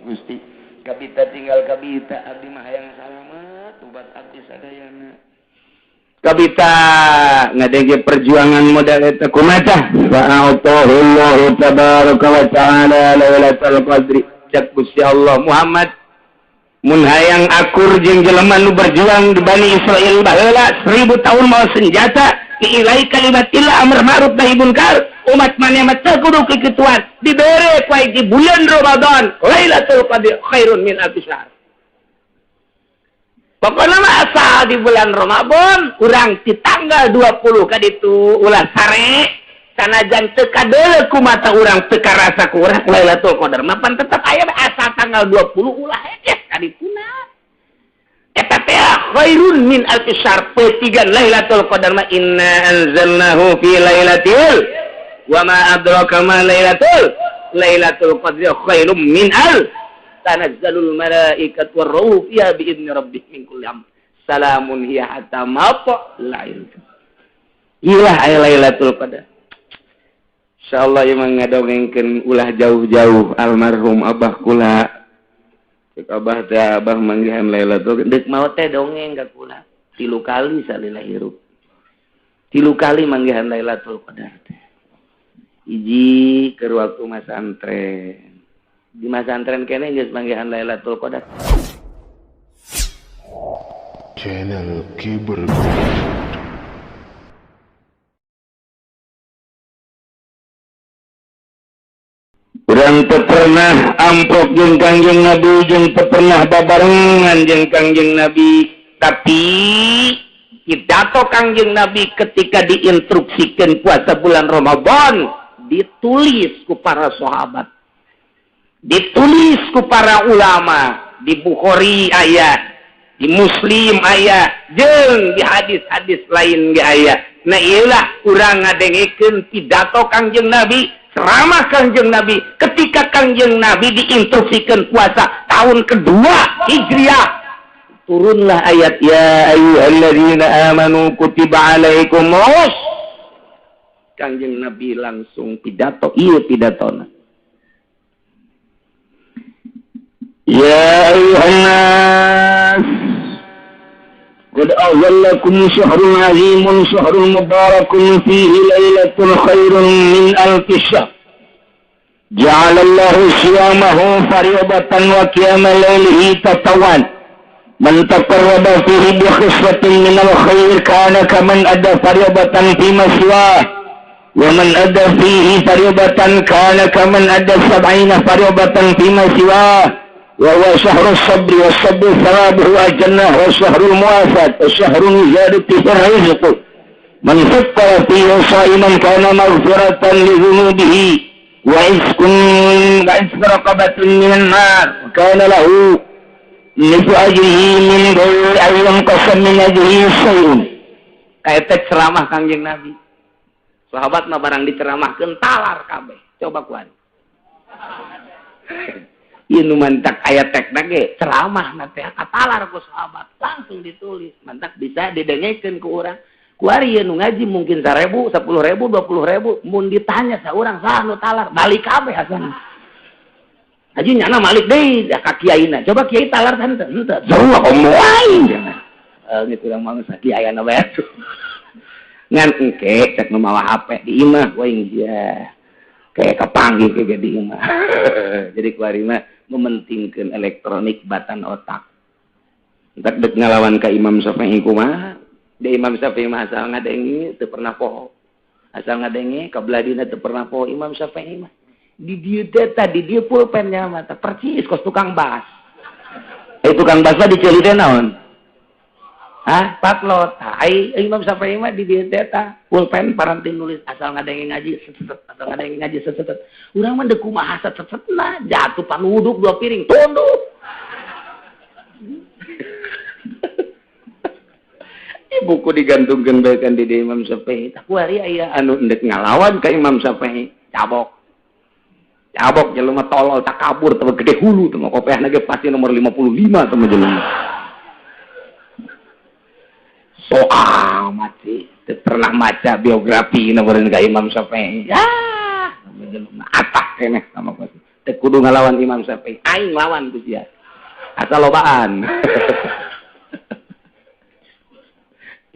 Gusti kabita tinggal kabita abdi mah hayang salamet ubat abdi sadayana. Kabita ngadenge perjuangan modal eta kumaha fa'atahullahu tabaraka wa ta'ala lailatul qadri. Cak Gusti Allah Muhammad mun hayang akur jeung jelema nu berjuang di Bani Israil baheula 1000 tahun mawa senjata diilai kalimatillah amr ma'ruf nahi munkar umat maneh mah teu kudu kikituan dibere ku di bulan Ramadan Lailatul Qadri khairun min alfi syahr. Pokoknya mah asal di bulan Ramadan urang di tanggal 20 kaditu ulah sare sanajan teu kadeuleu ku mata urang teu karasa ku urang Lailatul Qadar mah pan tetep aya asal tanggal 20 ulah hekes kadituna eta teh khairun min alfi syahr petigan Lailatul Qadar mah inna anzalnahu fi lailatul wa ma adraka ma lailatul qadri khairum min al tanazzalul malaikatu warruhu fiha bi'izni rabbihim min kulli amr salamun hiya hatta matla'il fajr. Ilah aya Lailatul Qadar. Insyaallah ieu mah ngadongengkeun ulah jauh-jauh almarhum abah kula. Cek abah teh abah manggihan Lailatul Qadar deuk maot teh dongeng ka kula 3 kali salila hirup. 3 kali manggihan Lailatul Qadar teh. Hiji keur waktu masantren. Di masantren kene geus manggihan Lailatul Qadar. Channel Kiber. Urang teu pernah amprok jeung Kangjeng Nabi jeung teu pernah babarengan jeung Kangjeng Nabi, tapi pidato Kangjeng Nabi ketika diinstruksikeun puasa bulan Ramadan ditulis ku para sahabat, ditulis ku para ulama, di Bukhari aya, di Muslim aya, jeung di hadis-hadis lain ge aya. Nah ieulah urang ngadengekeun pidato Kangjeng Nabi, ceramah Kangjeng Nabi ketika Kangjeng Nabi diinstruksikeun puasa tahun kedua Hijriah. Turunlah ayat ya ayyuhalladzina amanu kutiba alaikumus. Kangjeng Nabi langsung pidato, ieu pidatona. Ya ayyuhan nas qad azallakum syahrun azimun syahrun mubarakun fihi lailatun khairun min alfi syahr. Ja'alallahu siyamahu fariidatan wa qiyama lailihi tatawan. Man taqarraba fihi bi khislatin minal khair kana kaman adda fariidatan fi ma siwah. Wa man adda fihi fariidatan kana kaman adda sab'ina fariidatan fi ma siwah. Wa huwa syahrus sabri was sabru thawabuhu al-jannah wa syahrul muwafat wa syahrun ziyadati rizq. Man fattara fihi sha'iman kana maghfiratan li dhunubihi wa izkun wa izku raqabatin minan nar kana lahu nisfu ajrihi min ghairi an yanqasa min ajrihi syai'un. Kaeta ceramah Kangjeng Nabi. Sahabat mah barang diceramahkeun talar kabeh. Coba kuari. Ieu nu mantak aya tekna ge ceramah na teh katalar ku sahabat langsung ditulis mantak bisa didengekeun ku urang. Kuari ieu nu ngaji mungkin 1000, 10.000, 20.000 mun ditanya saurang saha nu talar balik kabeh asana. Haji nyana malik deui ka kiaina. Coba kiai talar teh henteu henteu. Sarua komo aing cenah. Geus urang mah geus kiai anu bae. Ngan engke cek nu mawa HP di imah we sia. Kayak kepanggih ke di imah. Jadi kuari mah mementingkeun elektronik batan otak. Entak dek ngalawan ka Imam Syafi'i kumaha? Di Imam Syafi'i mah asal ngadenge teu pernah poho. Asal ngadenge kabeladina teu pernah poho Imam Syafi'i mah. Di dieu teh tadi dieu pulpennya mah teh percis kos tukang bas. Tukang bas mah diceuli teh naon? Hah, patlot. Ai Imam Syafi'i mah di dieu teh tah pulpen paranti nulis asal ngadenge ngaji set asal ngadenge ngaji set. Urang mah deuk kumaha set setna jatuh panuduk 2 piring tunduk. Buku digantungkeun bae kan di Imam Syafi'i. Tah kuari aya anu endek ngalawan ka Imam Syafi'i, cabok. Cabok jelema tolol takabur teh gede hulu teh kopeahna ge pasti nomor 55 teh jelema. So amat sih, teu pernah maca biografi nomor ka Imam Syafi'i. Ya, jelema atah keneh sama. Teu kudu ngalawan Imam Syafi'i, aing lawan ku sia. Asal lobaan.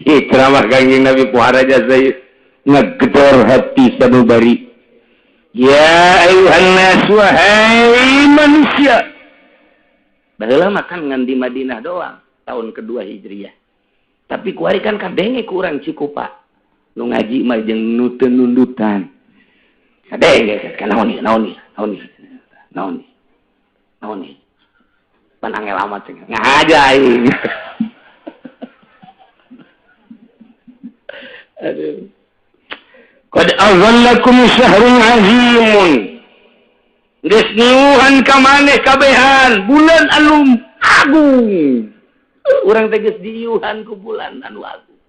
Ih, ceramah Kangjeng Nabi puhara jasa ngegedor hati sanubari. Ya ayuhan nas, wahai manusia. Baheula mah kan ngan di Madinah doang tahun kedua Hijriah. Tapi kuari kan kadenge ku urang Cikupa. Nu ngaji mah jeung nu teu nundutan. Kadenge kan naon ieu, naon ieu, naon ieu. Naon ieu. Naon ieu. Pan angel amat cenah. Ngahaja aing. Aduh. Qad azallakum syahrun azimun. Geus niuhan ka maneh kabehan bulan anu agung. Urang teh geus diiuhan ku bulan anu agung.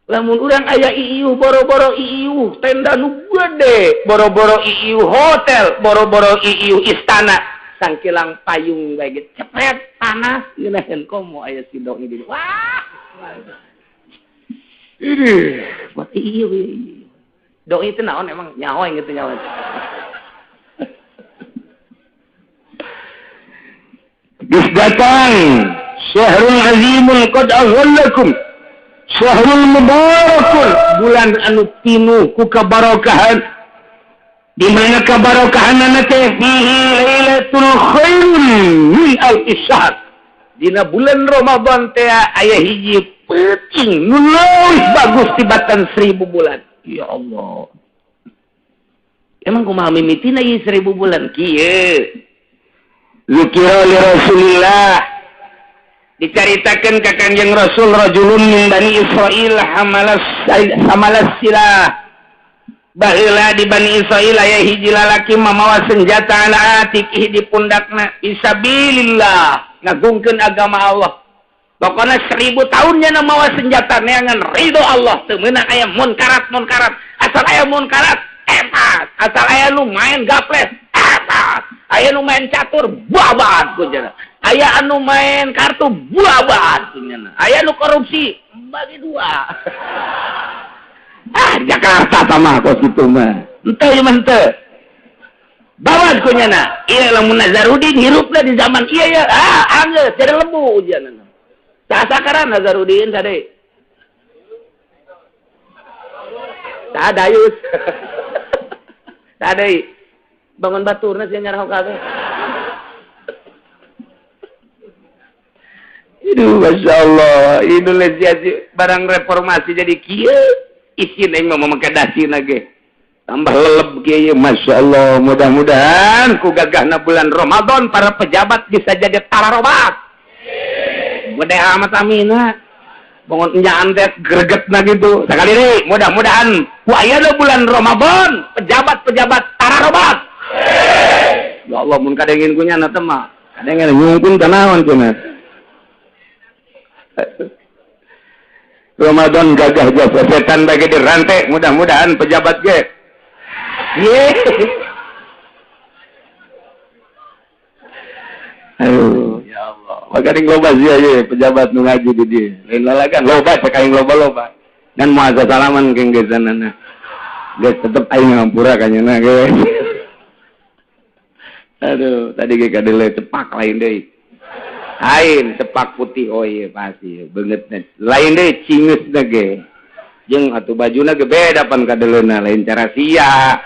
Lamun urang aya iiuh boro-boro iiuh tenda nu gede, boro-boro iiuh hotel, boro-boro iiuh istana, sangkilang payung bae ge cepet panas ngeunaheun komo aya sidong di. Wah. Ini buat iiuh. Doi itu naon emang nyaho yang gitu nyaho. Geus datang syahrul azimun qad azallakum syahrul mubarakun, bulan anu pinuh ku kabarokahan. Di mana kabarokahanna teh fihi lailatul khairun min alfi syahr. Dina bulan Ramadan teh aya hiji peuting nu leuwih bagus tibatan 1000 bulan. Ya Allah. Emang kumaha mimitina ieu 1000 bulan kieu? Zikira li Rasulillah, dicaritakeun ka Kangjeng Rasul rajulun min Bani Israil hamalas silah. Baheula di Bani Israil aya hiji lalaki mamawa senjata ala atiqih di pundakna fisabilillah, ngagungkeun agama Allah. Pokona 1000 tahun nya mawa senjata neangan ridho Allah, teu meunang aya munkarat-munkarat. Asal aya munkarat etas, asal aya nu main gaples etas, aya nu main catur babat kunyana, aya anu main kartu babat kunyana, aya nu korupsi bagi dua. Ah, Jakarta sama kos kitu mah. Henteu ieu mah henteu. Babat kunyana. Ieu lamun Nazarudin hirupna di zaman ieu ya, ah anggeus jadi lembu ujianna. Sasakaran Nazarudin tadi. Tak dayus. Tak deui. Bangun baturna sia nyarah kabeh. Aduh, Masya Allah, Indonesia barang reformasi jadi kieu. Isin aing mah make dasina ge. Tambah leleb kieu, Masya Allah. Mudah-mudahan ku gagahna bulan Ramadan para pejabat bisa jadi tararobat. Gede amat amina. Bangun enyaan teh gregetna gitu. Sakali deui, mudah-mudahan ku ayeuna bulan Ramadan pejabat-pejabat tararobat. Ya Allah, mun kadengin ku nyana teh mah. Kadengin nyungkun ka naon cenah. Ramadan gagah jasa setan bagi dirantai, mudah-mudahan pejabat ge. Ye. Aduh, ya Allah. Maka ning loba sia ye pejabat nu ngaji di dieu. Lain lalagan loba cek aing loba-loba. Dan moal salaman keng gesanana. Geus tetep aing ngampura ka nyeuna ge. Aduh, tadi ge kadele cepak lain deui. Lain cepak putih, oh iya pasti beungeutna. Lain deui cingeusna ge. Jeung atuh bajuna ge beda pan kadeleuna, lain cara sia.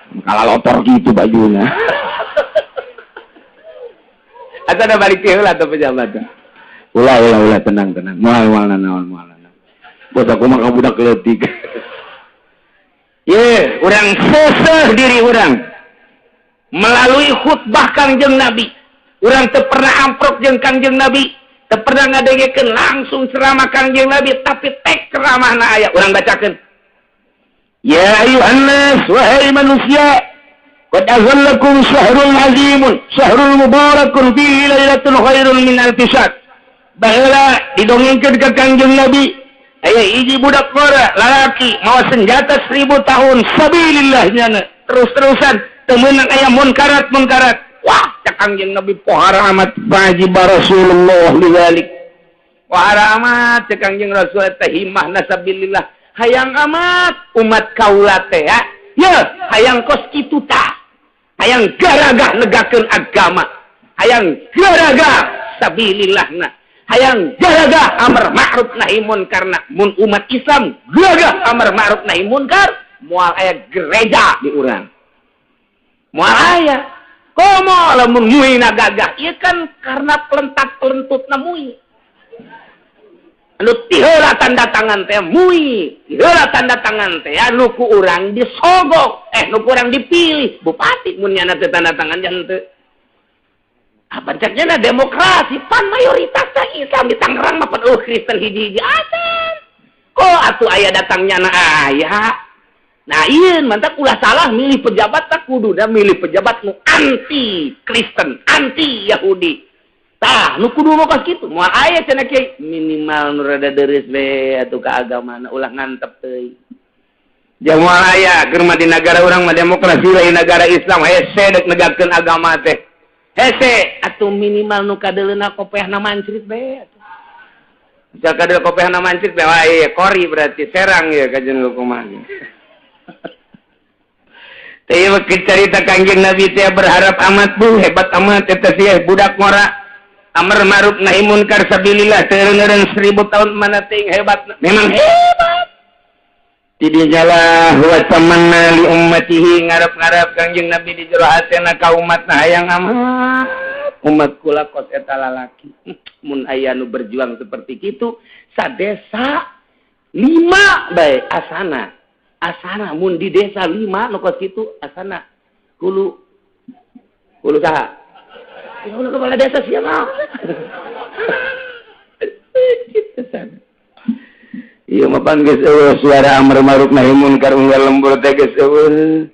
Kalalotor gitu bajuna. Asa da balik teh heula atuh pejabat. Ulah ulah ulah tenang tenang. Moal moal naon moal naon. Bos aku mah ka budak leutik. Ye, urang seseh diri urang melalui khutbah Kangjeng Nabi. Urang teu pernah amprok jeung Kangjeng Nabi, teu pernah ngadengekeun langsung ceramah Kangjeng Nabi, tapi tek ceramahna aya urang bacakeun. Ya ayuhan nas, wahai manusia, qad azallakum syahrul azimun, syahrul mubarakun fihi lailatul khairun min alfi syahr. Baheula didongengkeun ka Kangjeng Nabi, aya hiji budak ngora lalaki mawa senjata 1000 tahun sabilillah nyana terus-terusan teu meunang aya munkarat-munkarat. Wah, cak Kangjeng Nabi pohara amat wajib Rasulullah lidzalik. Pohara amat cak Kangjeng Rasul teh himahna sabilillah. Hayang amat umat kaula teh ya. Ye, hayang kos kitu tah. Hayang garagah negakeun agama, hayang garagah sabilillahna, hayang gagah amar ma'ruf nahi munkar. Mun umat Islam gagah amar ma'ruf nahi munkar, moal aya gereja di urang, moal aya. Komo lamun MUI-na gagah, ieu kan karena pelentat-pelentutna MUI anu tiheula tanda tangan teh, MUI tiheula tanda tangan teh, anu ku urang disogok, nu ku urang dipilih bupati. Mun nyana teu tanda tangan jangan teu. Apa ceknya na demokrasi, pan mayoritas Islam di Tangerang mah, pan Kristen hiji-hiji acan. Kok atuh aya datangnya na aya. Nah iya, mantap, ulah salah milih pejabat, tak kudu dah milih pejabat nu anti Kristen, anti Yahudi. Tah, nu kudu mah pas kitu. Moal aya cenah kiai, minimal nu rada deureuh we atuh ka agamana, ulah ngantep teuing. Moal aya keur mah di negara urang mah demokrasi, lain negara Islam, hese dek negakeun agama teh. Hese atuh minimal nu kadeuleuna kopeahna mancrit bae atuh. Misal kadeul kopeahna mancrit bae, wah iya kori berarti serang ya kajian lu kumaha. Teh cerita Kangjeng Nabi teh berharap amat, bu hebat amat eta sih budak ngora amar ma'ruf nahi munkar sabilillah teu 1000 tahun mana ting hebat, memang hebat. Tidinya lah wa tamanna li ummatihi, ngarep-ngarep Kangjeng Nabi di jero hatena ka umatna, hayang amat umat kula kos eta lalaki. Mun aya nu berjuang seperti kitu sadesa 5 bae, asana asana mun di desa 5 nu kos kitu, asana hulu hulu saha ya, hulu kepala desa siapa kitu sana. Ieu mah pan geus eueuh suara amar ma'ruf nahi munkar unggal lembur teh, geus eueuh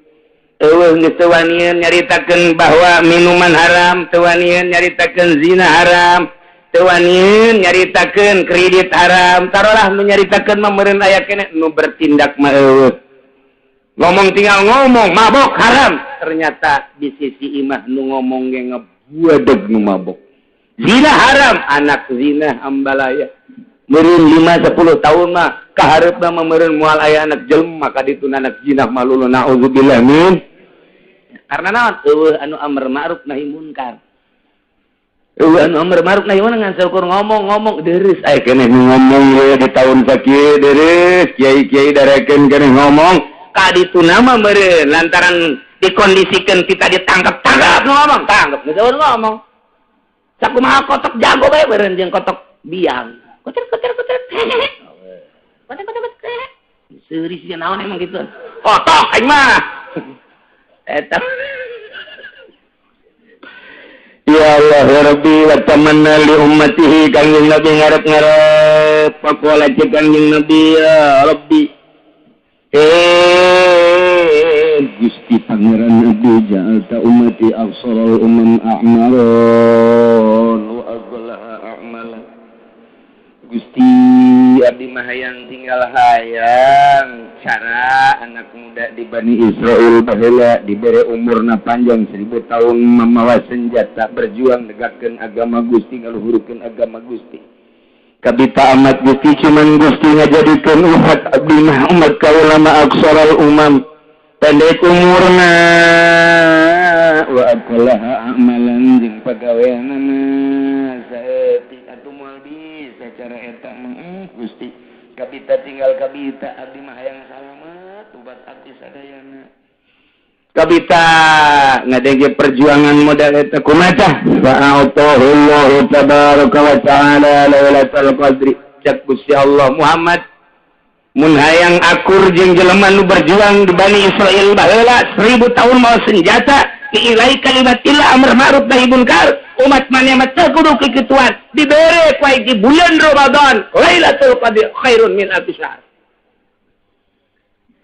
eueuh, geus teu wanian nyaritakeun bahwa minuman haram, teu wanian nyaritakeun zina haram, teu wanian nyaritakeun kredit haram. Tarolah nu nyaritakeun mah meureun aya keneh, nu bertindak mah eueuh. Ngomong tinggal ngomong mabok haram, ternyata di sisi imah nu ngomong ge ngebuadeg nu mabok. Zina haram, anak zina ambalaya. Meureun 5 10 tahun mah kahareupna mah meureun moal aya anak jelema ka ditu anak zina malulu, naudzubillah min. Karena naon? Eueuh anu amar ma'ruf nahi munkar. Eueuh anu amar ma'ruf nahi munkar, ngan saukur ngomong-ngomong deureuh aya keneh nu ngomong we di tahun sakieu, deureuh kiai-kiai darekeun keneh ngomong ka ditu nama meureun lantaran dikondisikan kita ditangkap-tangkap nu ngomong, tangkap geus ngomong. Sakumaha kotok jago bae meureun jeung kotok biang. Koter koter koter. Koter koter koter. Seuri sia naon emang gitu. Kotok aing mah. Eta. Ya Allah ya Rabbi, wa tamanna li ummatihi, Kangjeng Nabi ngarep-ngarep. Faqala, cek Kangjeng Nabi, ya Rabbi, Gusti Pangeran Nabi, ja'alta ummati aqsaral umam a'maron wa aghlaha a'mala. Gusti, abdi mah hayang tinggal, hayang cara anak muda di Bani Israel baheula dibere umurna panjang 1000 tahun mamawa senjata berjuang negakkeun agama Gusti, ngaluhurkeun agama Gusti. Kabita amat Gusti, cuman Gusti ngajadikeun umat abdi mah, umat kaula mah aqsaral umam, pendek umurna, wa aqallaha amalan, jeung pagaweanana saeutik. Atuh moal bisa cara eta mah, Gusti. Kabita tinggal kabita abdi mah hayang salamet ubat abdi sadayana. Kabita ngadenge perjuangan modal eta kumaha tah? Fa'atahullahu tabaraka wa ta'ala lailatul qadri. Cek Gusti Allah, Muhammad, mun hayang akur jeung jelema nu berjuang di Bani Israel baheula 1000 tahun mawa senjata li'ilai kalimatillah, amar ma'ruf nahi munkar, umat maneh mah teu kudu kikituan, dibere ku di bulan Ramadan Lailatul Qadri khairun min alfi syahr.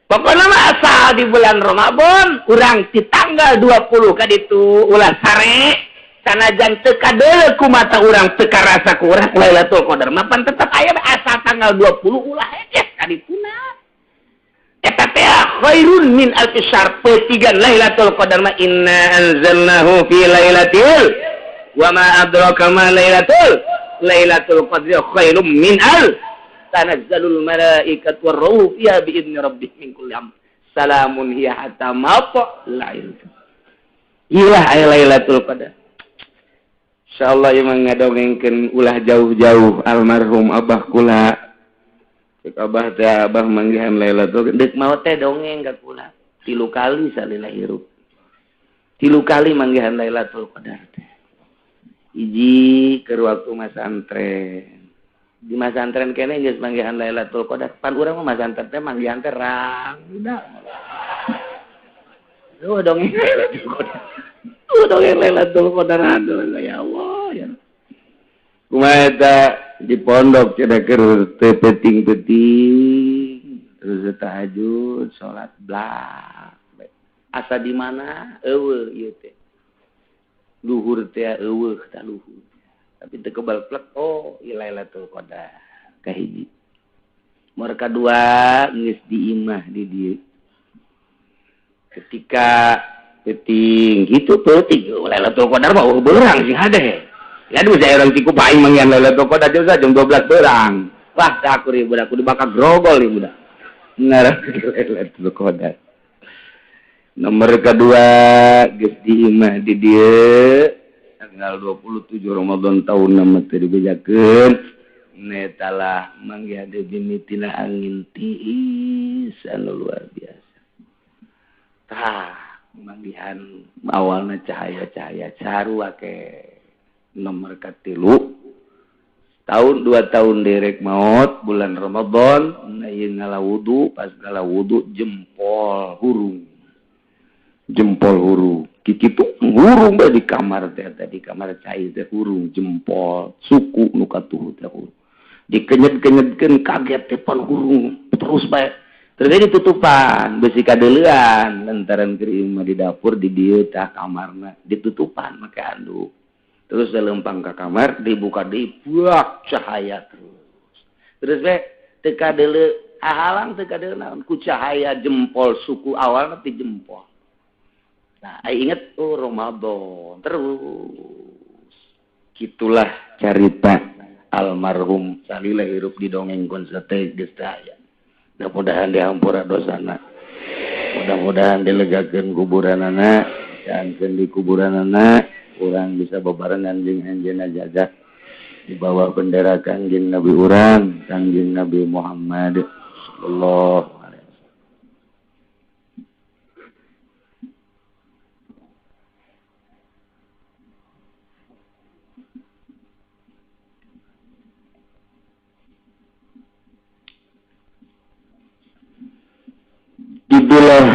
Pokoknya mah asal di bulan Ramadan urang di tanggal 20 ka ditu ulah sare, sanajan teu kadeuleu ku mata urang, teu karasa ku urang, Lailatul Qadar mah pan tetep aya. Asal tanggal 20 ulah hejeh ka dituna. Eta teh khairun min alfi syahr, petigan Lailatul Qadar mah. Inna anzalnahu fi lailatul, wa ma adraka ma lailatul qadri, khairum min al tanazzalul malaikatu warruhu fiha bi idni rabbihim min kulli amr, salamun hiya hatta matla'il. Ilah aya Lailatul Qadar. Insyaallah ieu mah ngadongengkeun ulah jauh-jauh almarhum abah kula. Cek abah teh abah manggihan Lailatul Qadar deuk maot teh dongeng ka kula. 3 kali salila hirup. 3 kali manggihan Lailatul Qadar teh. Hiji keur waktu masantren. Di masantren kene geus manggihan Lailatul Qadar. Pan urang mah masantren teh manggihan teh rangda. Duh dongeng Lailatul Qadar. Duh dongeng Lailatul Qadar aduh ya Allah ya. Kumaha eta di pondok cenah keur teu peuting-peuting terus tahajud salat blak. Asa di mana eueuh ieu teh. Luhur teh eueuh tah luhur. Tapi teu kebal plek oh ieu Lailatul Qadar kahiji. Nomor kadua geus di imah di dieu. Ketika peuting gitu peuting Lailatul Qadar mah beurang sing hade. Ya aduh saya orang tiku paing manggihan Lailatul Qadar jam 12 beurang. Wah tah aku rieu budak kudu bakal grogol ieu budak. Ngarah Lailatul Qadar. Nomor kedua geus di imah di dieu tanggal 27 Ramadan tahun nama teh dibejakeun netalah manggihan deui mimitina angin tiis anu luar biasa. Tah manggihan awalna cahaya-cahaya sarua ke nomor katilu tahun 2 tahun derek maot bulan Ramadan na ieu ngala wudu pas ngala wudu jempol hurung kikitu hurung bae di kamar teh di kamar cai teh hurung jempol suku nu katuhu teh hurung dikenyet-kenyetkeun kaget teh pan hurung terus bae terus ditutupan besi kadeuleuan lantaran keur imah di dapur di dieu tah kamarna ditutupan make handuk terus lempang ka kamar dibuka deui buak cahaya terus terus bae teu kadeuleu halang teu kadeuleu naon ku cahaya jempol suku awalna ti jempol. Nah, inget oh Ramadan terus. Gitulah carita almarhum salila hirup di dongeng sate geus teh aya. Mudah-mudahan dihampura dosana. Mudah-mudahan dilegakeun kuburanana, jangan di kuburanana urang bisa bebarengan jeung anjeunna jajah di bawah bendera Kangjeng Nabi urang, Kangjeng Nabi Muhammad sallallahu alaihi wasallam. Itulah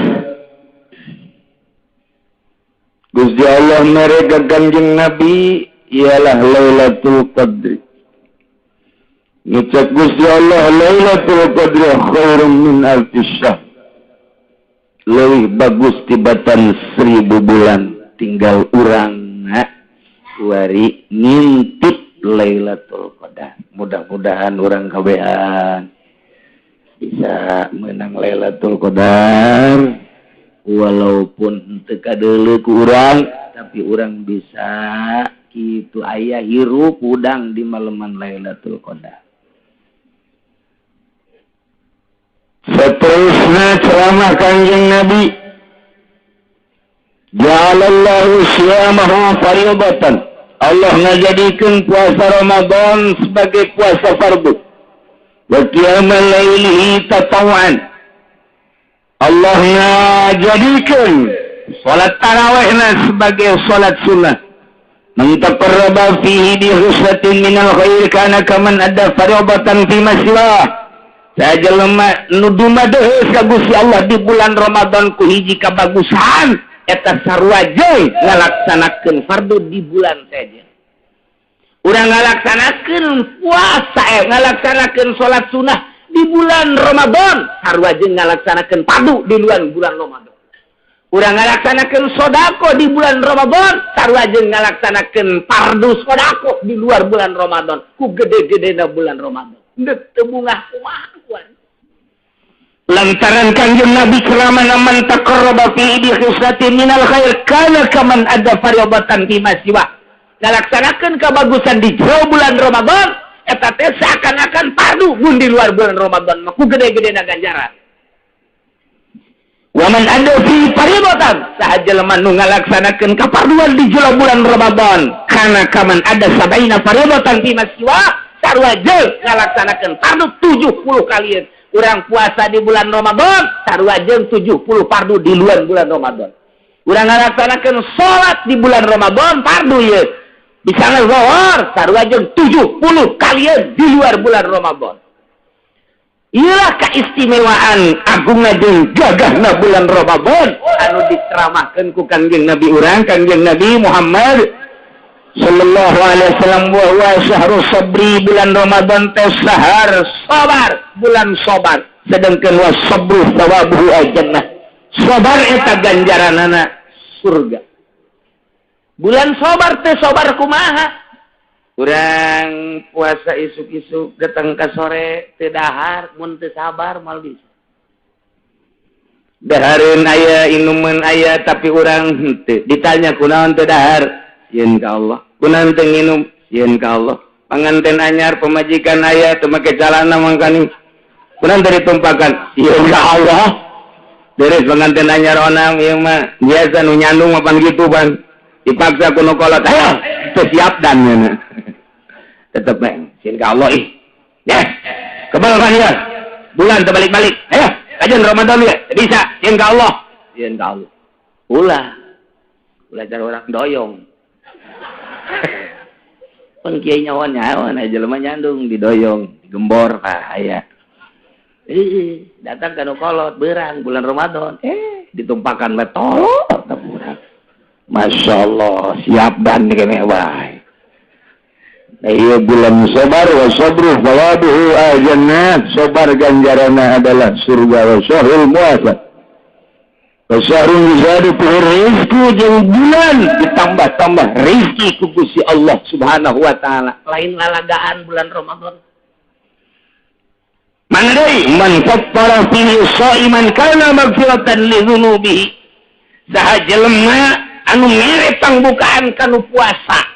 Gusti Allah mereka Kangjeng Nabi ialah Lailatul Qadri. Ngucap Gusti Allah Lailatul Qadri khairum min alfi syahr. Leuwih bagus tibatan 1000 bulan. Tinggal urang kuari ngintip Lailatul Qadar. Mudah-mudahan urang kabehan bisa menang Lailatul Qadar walaupun teu kadeuleu ku urang tapi urang bisa kitu aya hirup hudang di maleman Lailatul Qadar. Seterusnya ceramah Kangjeng Nabi ja'alallahu siyamahu fardatan. Allah ngajadikeun puasa Ramadan sebagai puasa fardu. Wa qiyamal lailihi tatawwan. Allah ngajadikeun salat tarawihna sebagai salat sunnah. Man taqarraba fihi bi husnatin minal khair kana kaman adda fardatan fi ma siwa. Saja lemah nu dumadeheus ka Gusti Allah di bulan Ramadan ku hiji kabagusan eta sarua jeung ngalaksanakeun fardu di bulan saja. Urang ngalaksanakeun puasa, ngalaksanakeun salat sunnah di bulan Ramadan, sarua jeung ngalaksanakeun fardu di bulan Ramadan. Urang ngalaksanakeun sedekah di bulan Ramadan, sarua jeung ngalaksanakeun fardu sedekah di luar bulan Ramadan, ku gede-gedena bulan Ramadan. Deuk teu bungah kumaha kuan. Lantaran Kangjeng Nabi ceramah man taqarraba fi bi khislatin minal khair kana kaman adda fardatan fi ma siwa. Ngalaksanakeun kabagusan di jero bulan Ramadan eta teh seakan-akan fardu mun di luar bulan Ramadan mah ku gede-gedena ganjaran. Waman ada fi fardatan, saha jelema nu ngalaksanakeun kafarduan di jero bulan Ramadan, kana kaman ada sabaina fardatan fi masiwa, sarua jeung ngalaksanakeun fardu 70 kalian. Urang puasa di bulan Ramadan sarua jeung 70 fardu di luar bulan Ramadan. Urang ngalaksanakeun salat di bulan Ramadan fardu ieu. Bisa ngazuhur sarua jeung 70 kalian di luar bulan Ramadan. Iyalah keistimewaan agungna jeung gagahna bulan Ramadan anu diceramahkeun ku Kangjeng Nabi urang, Kangjeng Nabi Muhammad sallallahu alaihi wasallam, wa huwa syahrus sabri, bulan Ramadan teh sahar sabar, bulan sabar. Sedangkan wa sabru thawabuhu al-jannah, sabar eta ganjaranana surga. Bulan sabar teh sabar kumaha? Urang puasa isuk-isuk datang ke sore teu dahar, mun teu sabar moal bisa. Dahareun aya, inuman aya, tapi urang henteu. Ditanya kunaon teu dahar? Sieun ka Allah. Kunaon teu nginum? Sieun ka Allah. Panganten anyar, pemajikan aya, teu make calana mangkaning. Kunaon teu ditumpakan? Sieun ka Allah. Beres panganten anyar onam ieu mah biasa nu nyandung mah pan kitu pan. Dipaksa ku nu kolot, ayo teu siap dan nya. Tetep bae sieun ka Allah ih. Ya, kebal kan ya. Bulan terbalik-balik. Ayo, kajian Ramadan ya. Bisa sieun ka Allah. Sieun ka Allah. Ulah. Ulah cara orang doyong. Pan kiai nyawa nyawa na jelema nyandung didoyong, digembor ka aya. Datang ka nu kolot beurang bulan Ramadan. Ditumpakan we tolot urang. Masya Allah, siap dan kene wae. Iya bulan sabar, wa sabru thawabuhu al-jannah, sabar ganjaranna adalah surga, wa syahrul muwafaq. Wa syahrul yuzadu fihi rizqu, jeung bulan ditambah-tambah rizki ku Gusti Allah Subhanahu wa taala. Lain lalagaan bulan Ramadan. Mana deui man fattara fihi shaiman kana maghfiratan li dzunubihi. Saha jelema anu mere pangbukaan kanu puasa.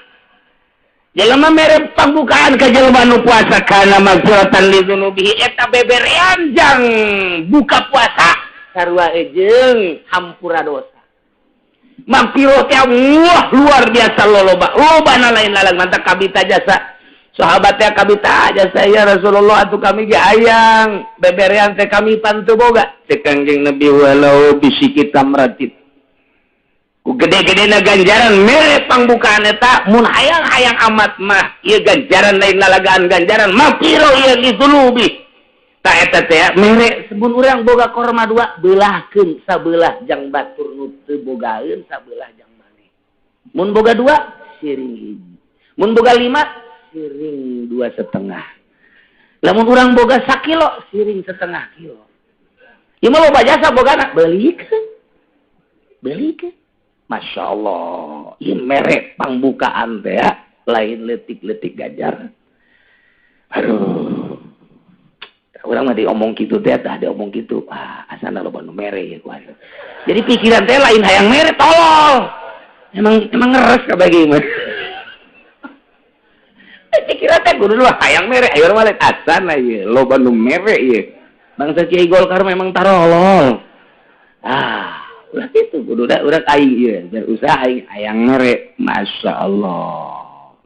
Jelema mere pangbukaan ka jelema anu puasa kana maghfiratan li dzunubihi, eta beberean jang buka puasa sarua jeung hampura dosa. Maghfirah teh wah luar biasa loloba. Lobana lain lalang mantap kabita jasa. Sahabat teh kabita jasa ya Rasulullah atuh kami ge hayang beberean teh kami pan teu boga. Cek Kangjeng Nabi walau bisiki tamratin. Ku gede-gedena ganjaran mere pangbukaan eta mun hayang-hayang amat mah ieu ganjaran lain lalagaan ganjaran maghfirah ieu lidzunubi. Ta eta teh mere sebun urang boga korma dua beulahkeun sabelah jang batur nu teu bogaeun sabelah jang maneh. Mun boga dua siring hiji. Mun boga 5 siring 2,5. Lamun urang boga sakilo siring setengah kilo. Ieu mah loba jasa bogana beulikeun. Beulikeun. Masya Allah, ini merek pangbukaan teh ya, lain letik-letik gajar. Aduh, orang mah diomong gitu teh, tah diomong gitu, ah asana loba nu mere ya kuat. Jadi pikiran teh lain hayang mere, tolol. Emang ngeres kabeh mah. Pikiran teh kudu lah hayang mere, ayo mah lain asana ieu, loba nu mere ieu. Bangsa Kiai Golkar memang tarolol. Ah, ulah itu kudu da urang aing ieu, berusaha aing hayang mere, Masya Allah.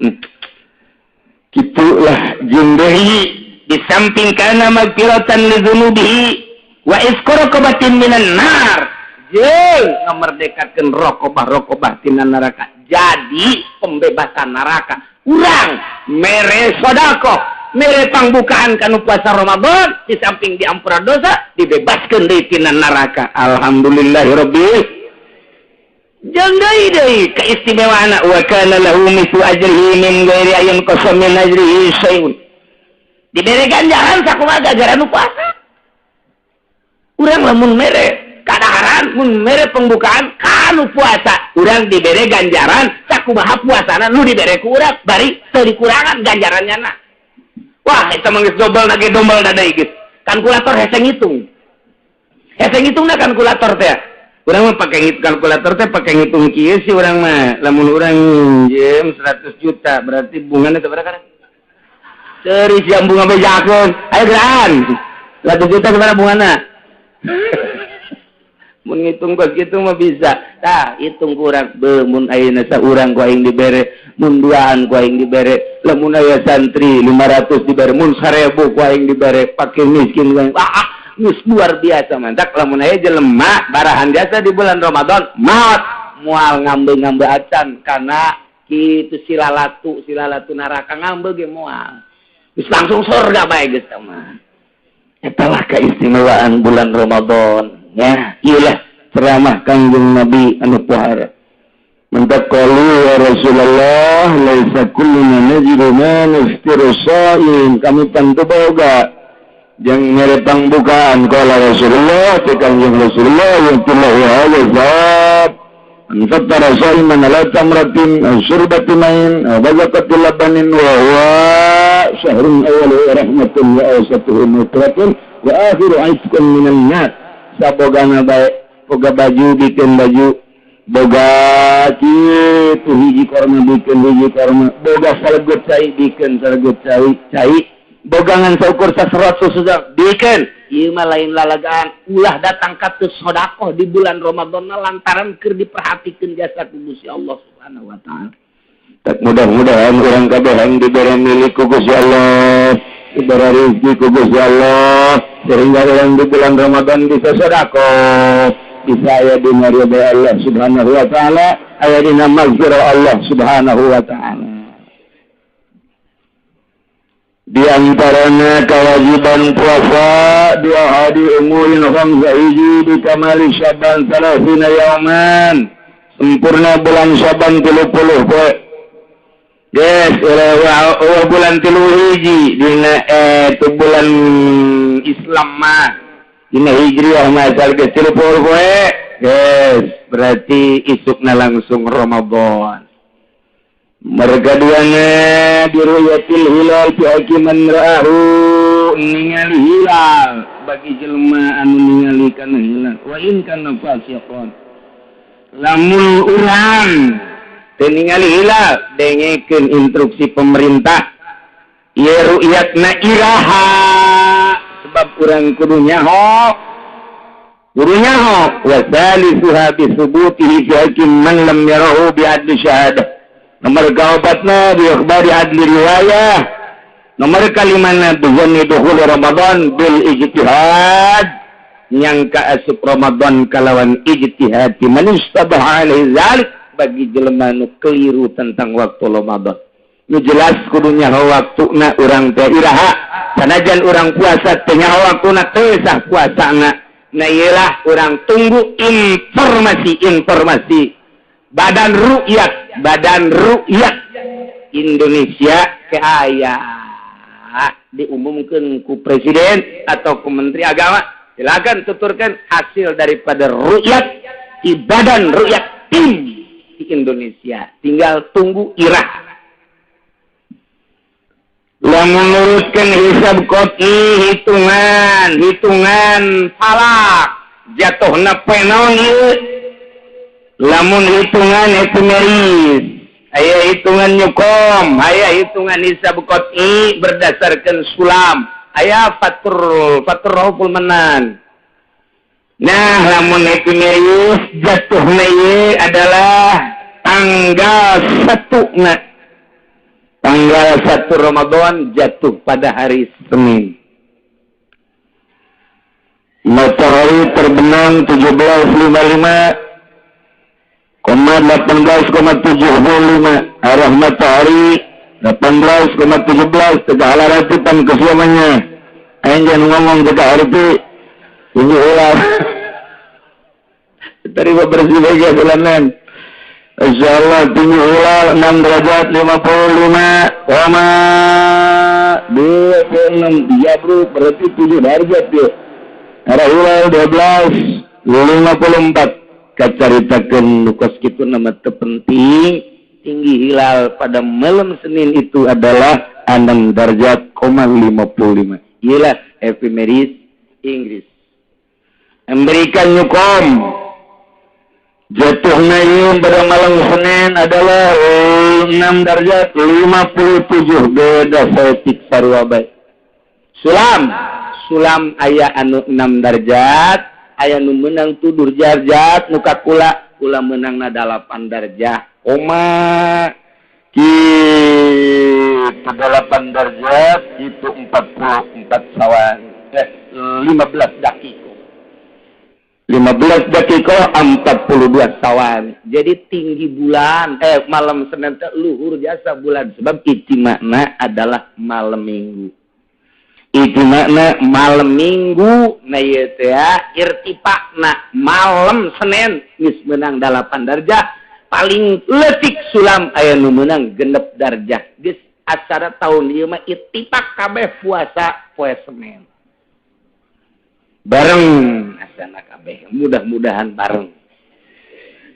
Kitulah jeung deui di samping kana magfiratan li dzunubihi wa isqaraqabatin minan nar. Jeung ngamerdekakeun rokobah-rokobah tina neraka. Jadi pembebasan neraka. Urang mere sedekah, mere pangbukaan kanu puasa Ramadan, di samping diampura dosa, dibebaskeun deui tina neraka. Alhamdulillahirabbil. Jeung deui deui keistimewaan wa kana lahu mithlu ajrihi min ghairi ayyin qasam min ajrihi syai'un. Dibere ganjaran sakumaha ganjaran nu puasa. Urang lamun mere kadaharan, mun mere pembukaan kanu puasa, urang dibere ganjaran sakumaha puasana nu dibere ku urang, bari teu dikurangan ganjarannya na. Wah, eta mah geus dobel na ge dombel da deui geus. Kalkulator hese ngitung. Hese ngitungna kalkulator teh. Urang mah pake kalkulator teh pake ngitung kieu sih urang mah. Lamun urang minjem 100 juta berarti bungana sabaraha kana? Ceri siang bunga bejakeun. Ayo geran. 100 juta sabaraha bungana? Mun ngitung kos kitu mah bisa. Tah, hitung kurang be mun ayeuna saurang ku aing dibere, mun duaan ku aing dibere, lamun aya santri 500 dibere, mun 1000 ku aing dibere, fakir miskin ku aing. Ah, geus luar biasa mantak lamun aya jelema barahan jasa di bulan Ramadan, maot moal ngambe-ngambe acan kana kitu silalatu silalatu neraka ngambe ge moal. Geus langsung surga bae geus mah. Eta lah keistimewaan bulan Ramadan. Ya, iyalah ceramah Kangjeng Nabi anu pohara. Mentak qalu ya Rasulullah laisa kulluna najidu ma nuftiru sha'im. Kami tentu boga jeung ngerepang bukaan qala Rasulullah teh Kangjeng Rasulullah yaqulu hadza zat an fattara sha'iman ala tamratin aw syurbati ma'in aw bazaqati labanin wa huwa syahrun awwalu rahmatun wa awsatuhu maghfiratun wa akhiru 'itqun minan nar. Sabogana bae boga baju bikin baju, boga kitu hiji korma bikin hiji korma, boga salegut cai bikin salegut cai cai, boga ngan saukur saserot susu bikin. Ieu mah lain lalagaan, ulah datang ka teu sedekah di bulan Ramadan lantaran keur diperhatikeun jasa ku Gusti Allah Subhanahu wa taala. Tak mudah-mudahan urang kabehan dibere milik ku Gusti Allah, diberi rezeki ku Gusti Allah, sehingga orang di bulan Ramadan bisa sedekah, bisa aya dina ridha Allah Subhanahu wa taala, aya dina maghfirah Allah Subhanahu wa taala. Di antaranya kewajiban puasa dua hari umurin khamsa hiji di kamali Syaban 30 yauman, sempurna bulan Syaban 30 poe. Yes, ulah bulan 3 hiji dina itu bulan Islam mah dina Hijriah mah asal geus 30 poe. Yes, berarti isukna langsung Ramadan. Mereka duanya diruyatil hilal fi hakiman ra'ahu, ningali hilal bagi jelema anu ningali kana hilal wa in kana fasiqan. Lamun urang teu ningali hilal, dengekeun instruksi pemerintah ieu ru'yatna iraha, sebab urang kudu nyaho, kudu nyaho. Wa salisuha bi subutihi fi hakim man lam yarahu bi adli syahadah. Nomor kaopatna bi ikhbari adli riwayah. Nomor kalimana bi zanni dukhul Ramadan bil ijtihad, nyangka asup Ramadan kalawan ijtihad man istabaha alaihi zalik, bagi jelema nu keliru tentang waktu Ramadan. Nu jelas kudu nyaho waktuna urang teh iraha, sanajan urang puasa teh nyaho waktuna teu sah puasana. Nah ieulah urang tunggu informasi-informasi Badan Rukyat, Badan Rukyat Indonesia ke aya diumumkan ku presiden atau ku menteri agama, silakan tuturkan hasil daripada rukyat di Badan Rukyat tim di Indonesia. Tinggal tunggu irah. Lamun luruskan hisab qot'i, hitungan, hitungan falak jatuhna penon ieu. Lamun hitungan epimeris, aya hitungan nyukom, aya hitungan hisab qot'i berdasarkan sulam, aya fatur fatur rauful manan. Nah, lamun epimeris jatuhna ieu adalah tanggal 1 na. Tanggal 1 Ramadan jatuh pada hari Senin. Matahari terbenam 17.55,18,75. Arah matahari 18,17 tegak ratipan kesiamannya. Aing jangan ngomong tegak hari ini ulah. Terima bersih bagai bulanan. Insyaallah tinggi hilal 6 derajat 55,26 ya bro, berarti 7 derajat ya. Arah hilal 12.54. Kacaritakeun nu kos kitu nama teu penting. Tinggi hilal pada malam Senin itu adalah 6 derajat 55. Iyalah epimeris Inggris. Memberikan nyukom jatuhnya ieu pada malam Senin adalah 6 derajat 57, beda saeutik sarua bae. Sulam, sulam aya anu 6 derajat, aya nu meunang 7 darjat nu ka kula kula meunangna 8 darjah koma kitu 8 darjat itu 44 sawan 15 dakiko 15 dakiko 42 sawan. Jadi tinggi bulan malam Senin teh luhur jasa bulan sebab ijtima'na adalah malam Minggu. Ijtima'na malam Minggu na ieu teh irtifa'na malam Senin geus meunang 8 darjah paling leutik sulam aya nu meunang 6 darjah. Geus acara tahun ieu mah ittifaq kabeh puasa poe Senin. Bareng asana kabeh mudah-mudahan bareng.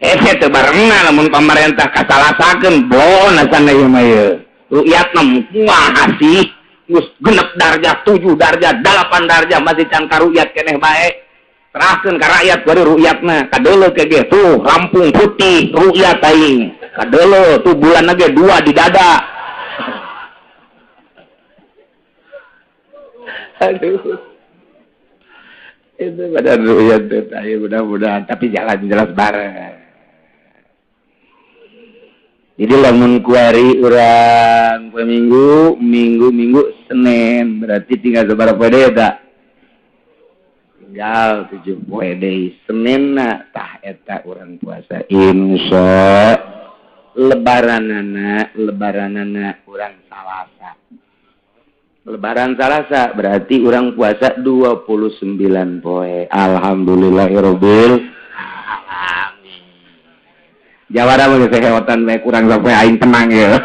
Hese teu barengna lamun pamarentah kasalasakeun bon asana ieu mah ieu. Rukyatna kumaha sih? Geus 6 darjah, 7 darjah, 8 darjah masih can karukyat keneh bae. Serahkeun ka rakyat baru rukyatna. Kadeuleu ke ge tuh rampung putih rukyat aing. Kadeuleu tuh bulan ge 2 di dada. Aduh. Itu pada rukyat teh mudah-mudahan tapi jalan jelas bareng. Jadi lamun kuari urang poe Minggu, Minggu Senin berarti tinggal sabaraha poe deui eta? Tinggal 7 poe deui. Seninna tah eta urang puasa insya lebaranana urang Salasa. Lebaran Salasa berarti urang puasa 29 poe. Alhamdulillahirabbil alamin. Jawara mah geus heotan bae kurang sampai aing tenang ya.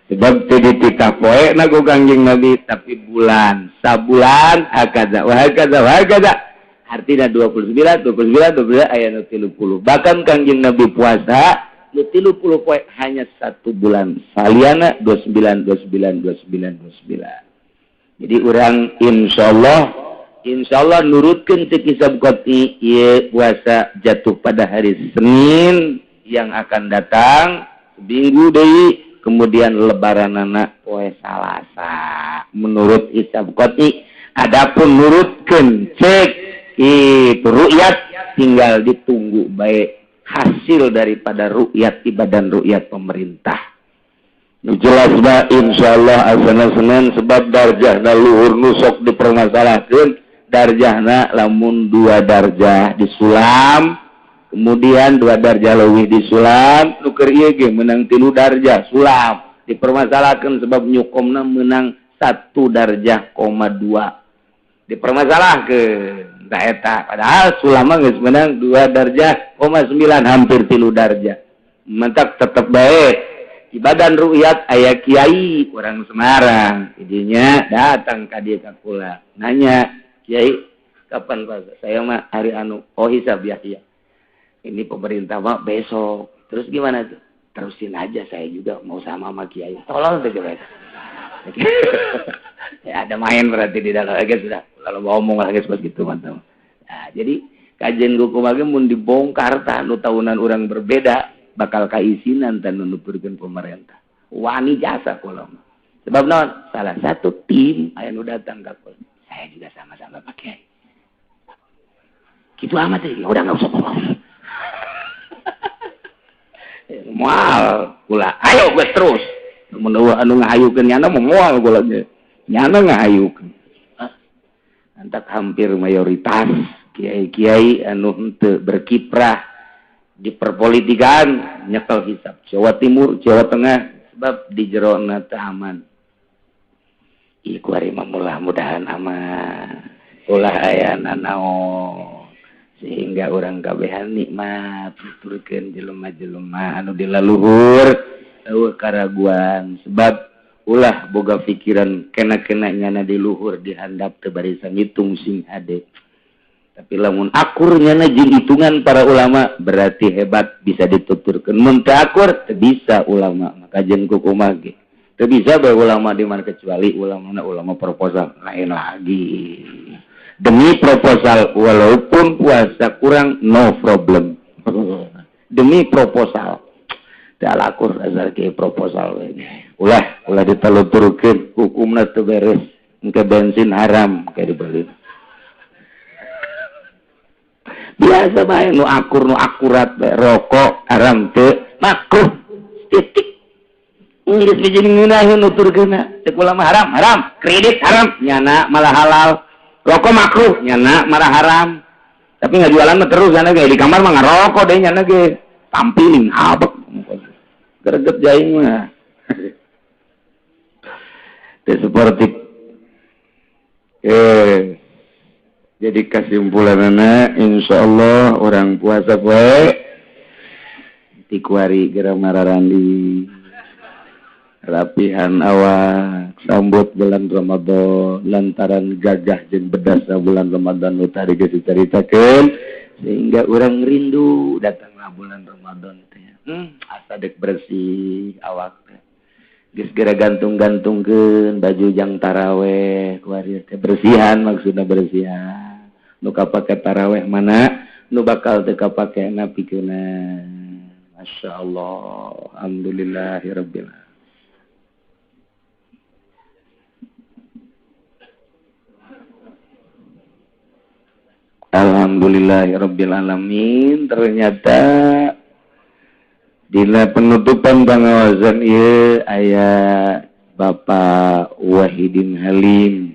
Sebab teu dititah poe na ku Kangjeng Nabi tapi bulan, sabulan hakaza wa hakaza wa hakaza. Artina 29 29 29 aya nu 30. Bahkan Kangjeng Nabi puasa 30 poe hanya 1 bulan saliana 29 29 29 29. Jadi urang insyaallah nurutkeun teu kisab qati ieu puasa jatuh pada hari Senin yang akan datang minggu deui kemudian lebaranana poe Salasa menurut hisab qati. Adapun nurutkeun cek itu rukyat tinggal ditunggu baik hasil daripada rukyat ibadan rukyat pemerintah. Nu jelas ba insyaallah asana Senin sebab darjahna luhur nu sok dipermasalahkeun darjahna lamun 2 darjah disulam kemudian 2 darjah leuwih disulam nu keur ieu ge meunang 3 darjah sulam dipermasalahkeun sebab nyukomna meunang 1 darjah koma 2 dipermasalahkeun. Tah eta padahal sulama geus meunang 2 darjah koma 9 hampir 3 darjah. Mentak tetep bae ibadan rukyat aya kiai orang Semarang idinya datang ka dieu ka kula nanya kiai kapan Pak saya mah hari anu oh hisab ya iya ini pemerintah mah besok terus gimana tuh terusin aja saya juga mau sama kiai tolong tuh coba. Ya ada main berarti di dalam lagi sudah lalu ngomong lagi seperti itu mantap. Nah, jadi kajian hukum lagi mun dibongkar tah nu tahunan orang berbeda bakal kaisinan tan nu nuturkeun pemerintah. Wani jasa kula mah. Sebab naon? Salah satu tim aya nu datang ka kula. Saya juga sama-sama Pak Kiai. Gitu amat ya, udah enggak usah ngomong. Moal kula. Ayo geus terus. Mun anu ngahayukeun nyana moal kula ge. Nyana ngahayukeun. Antak hampir mayoritas kiai-kiai anu henteu berkiprah di perpolitikan nyekel hisab Jawa Timur, Jawa Tengah sebab di jerona teu aman. Ieu kuari mah mudah-mudahan aman. Ulah aya nanaon sehingga urang kabehan nikmat nuturkeun jelema-jelema anu di laluhur eueuh karaguan sebab ulah boga pikiran kena-kena nyana di luhur dihandap teu barisan ngitung sing hade. Tapi lamun akur nyana jeung hitungan para ulama berarti hebat bisa dituturkeun. Mun teu akur teu bisa ulama maka jeung kukumaha ge. Teu bisa bae ulama di mana kecuali ulamana ulama proposal lain lagi. Demi proposal walaupun puasa kurang no problem. Demi proposal. Teu akur asal ke proposal we. Ulah ulah diteluturkeun hukumna teu beres. Engke bensin haram kayak dibeli. Biasa bae nu akur nu akurat bae rokok haram teu makruh titik. Geus bijing ngeunaheun nuturkeunna. Cek ulama haram, haram, kredit haram, nyana malah halal. Rokok makruh, nyana malah haram. Tapi nggak jualan mah terus nyana ge di kamar mah ngarokok deh nyana ge. Tampilin abek. Greget jaing mah. Seperti jadi kesimpulanana insyaallah orang puasa poe tikuari geura mararandi rapihan awak sambut bulan Ramadan lantaran gagah jeung bedasna bulan Ramadan nu tadi geus dicaritakeun sehingga urang rindu datanglah bulan Ramadan teh. Asa dek bersih awak teh. Geus geura gantung-gantungkeun baju jang taraweh kuari teh bersihan maksudna bersihan. Nu kapake taraweh mana nu bakal teu kapake na pikeunna. Masyaallah, alhamdulillahirabbil alamin. Alhamdulillahirabbil alamin. Ternyata dina penutupan pangawasan ieu aya Bapak Wahidin Halim.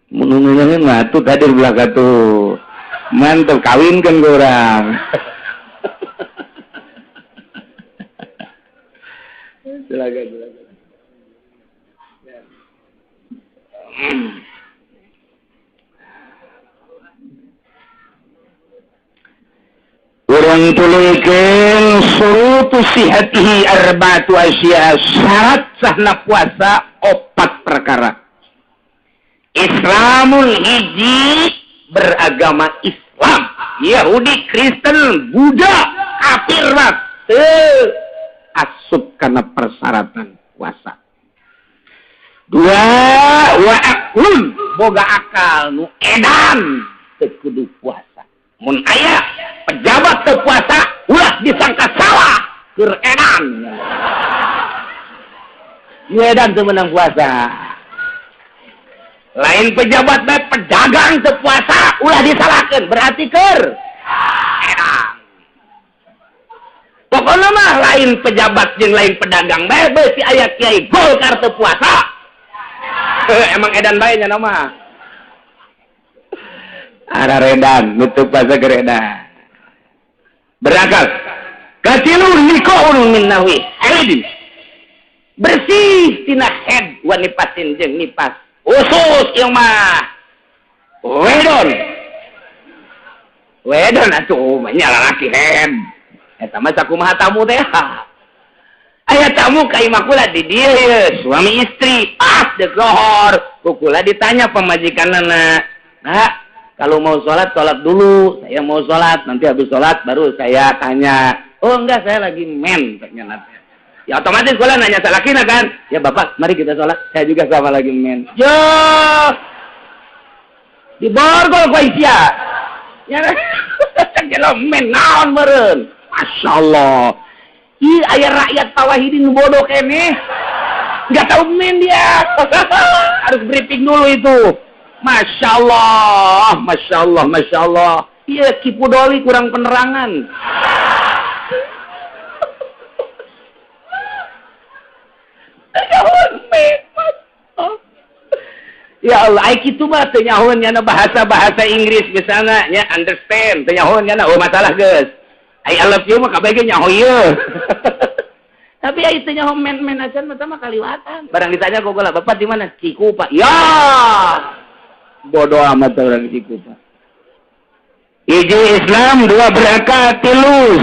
Mun ngeunaheun mah atuh hadir belaka tuh. Mantep kawinkeun ku urang. Silakan, silakan. Urang tuluykeun surutu sihatihi arba'atu asya, syarat sahna puasa 4 perkara. Islamul hiji beragama Islam, Yahudi, Kristen, Buddha, kafir teu asup kana persyaratan puasa. 2 wa aqlun boga akal nu edan teu kudu puasa. Mun aya pejabat teu puasa ulah disangka salah keur edan. Nu edan teu meunang puasa. Lain pejabat bae pedagang teu puasa ulah disalahkeun berarti keur edan. Pokona mah lain pejabat jeung lain pedagang bae beusi aya kiai Golkar teu puasa. Emang edan bae nya mah. Ara redan nutup puasa keur edan. Berakal. Katilu nikaun min nahwi haidin. Bersih tina head wa nipasin jeung nipas. Usus ieu mah. Wedon. Wedon atuh mah nya lalaki head. Eta mah sakumaha tamu teh. Aya tamu ka imah kula di dieu ye, suami istri pas deuk lohor. Ku kula ditanya pamajikanna, "Nak, kalau mau sholat, sholat dulu. Saya mau sholat, nanti habis sholat baru saya tanya." "Oh enggak, saya lagi men," katanya. Ya otomatis kula nanya salakina kan. "Ya bapak, mari kita sholat. Saya juga sama lagi men." Yo, diborgol ku sia. Ya, cek men naon meureun. Masya Allah. Ih, aya rakyat Pawahidin bodoh keneh. Enggak tahu men dia. Harus briefing dulu itu. Masya Allah, Masya Allah, Masya Allah. Iya, Kipudoli kurang penerangan. Ya Allah, ai kitu mah teu nyahoeun nyana bahasa-bahasa Inggris misalnya nya understand, teu nyahoeun nyana oh masalah geus. I love you mah kabeh ge nyaho ieu. Tapi ai teu nyaho men-men acan mah kaliwatan. Barang ditanya ku kula, "Bapak di mana?" "Cikupa." Ya. Bodoh amat orang Cikupa. Hiji Islam, 2 berakal, 3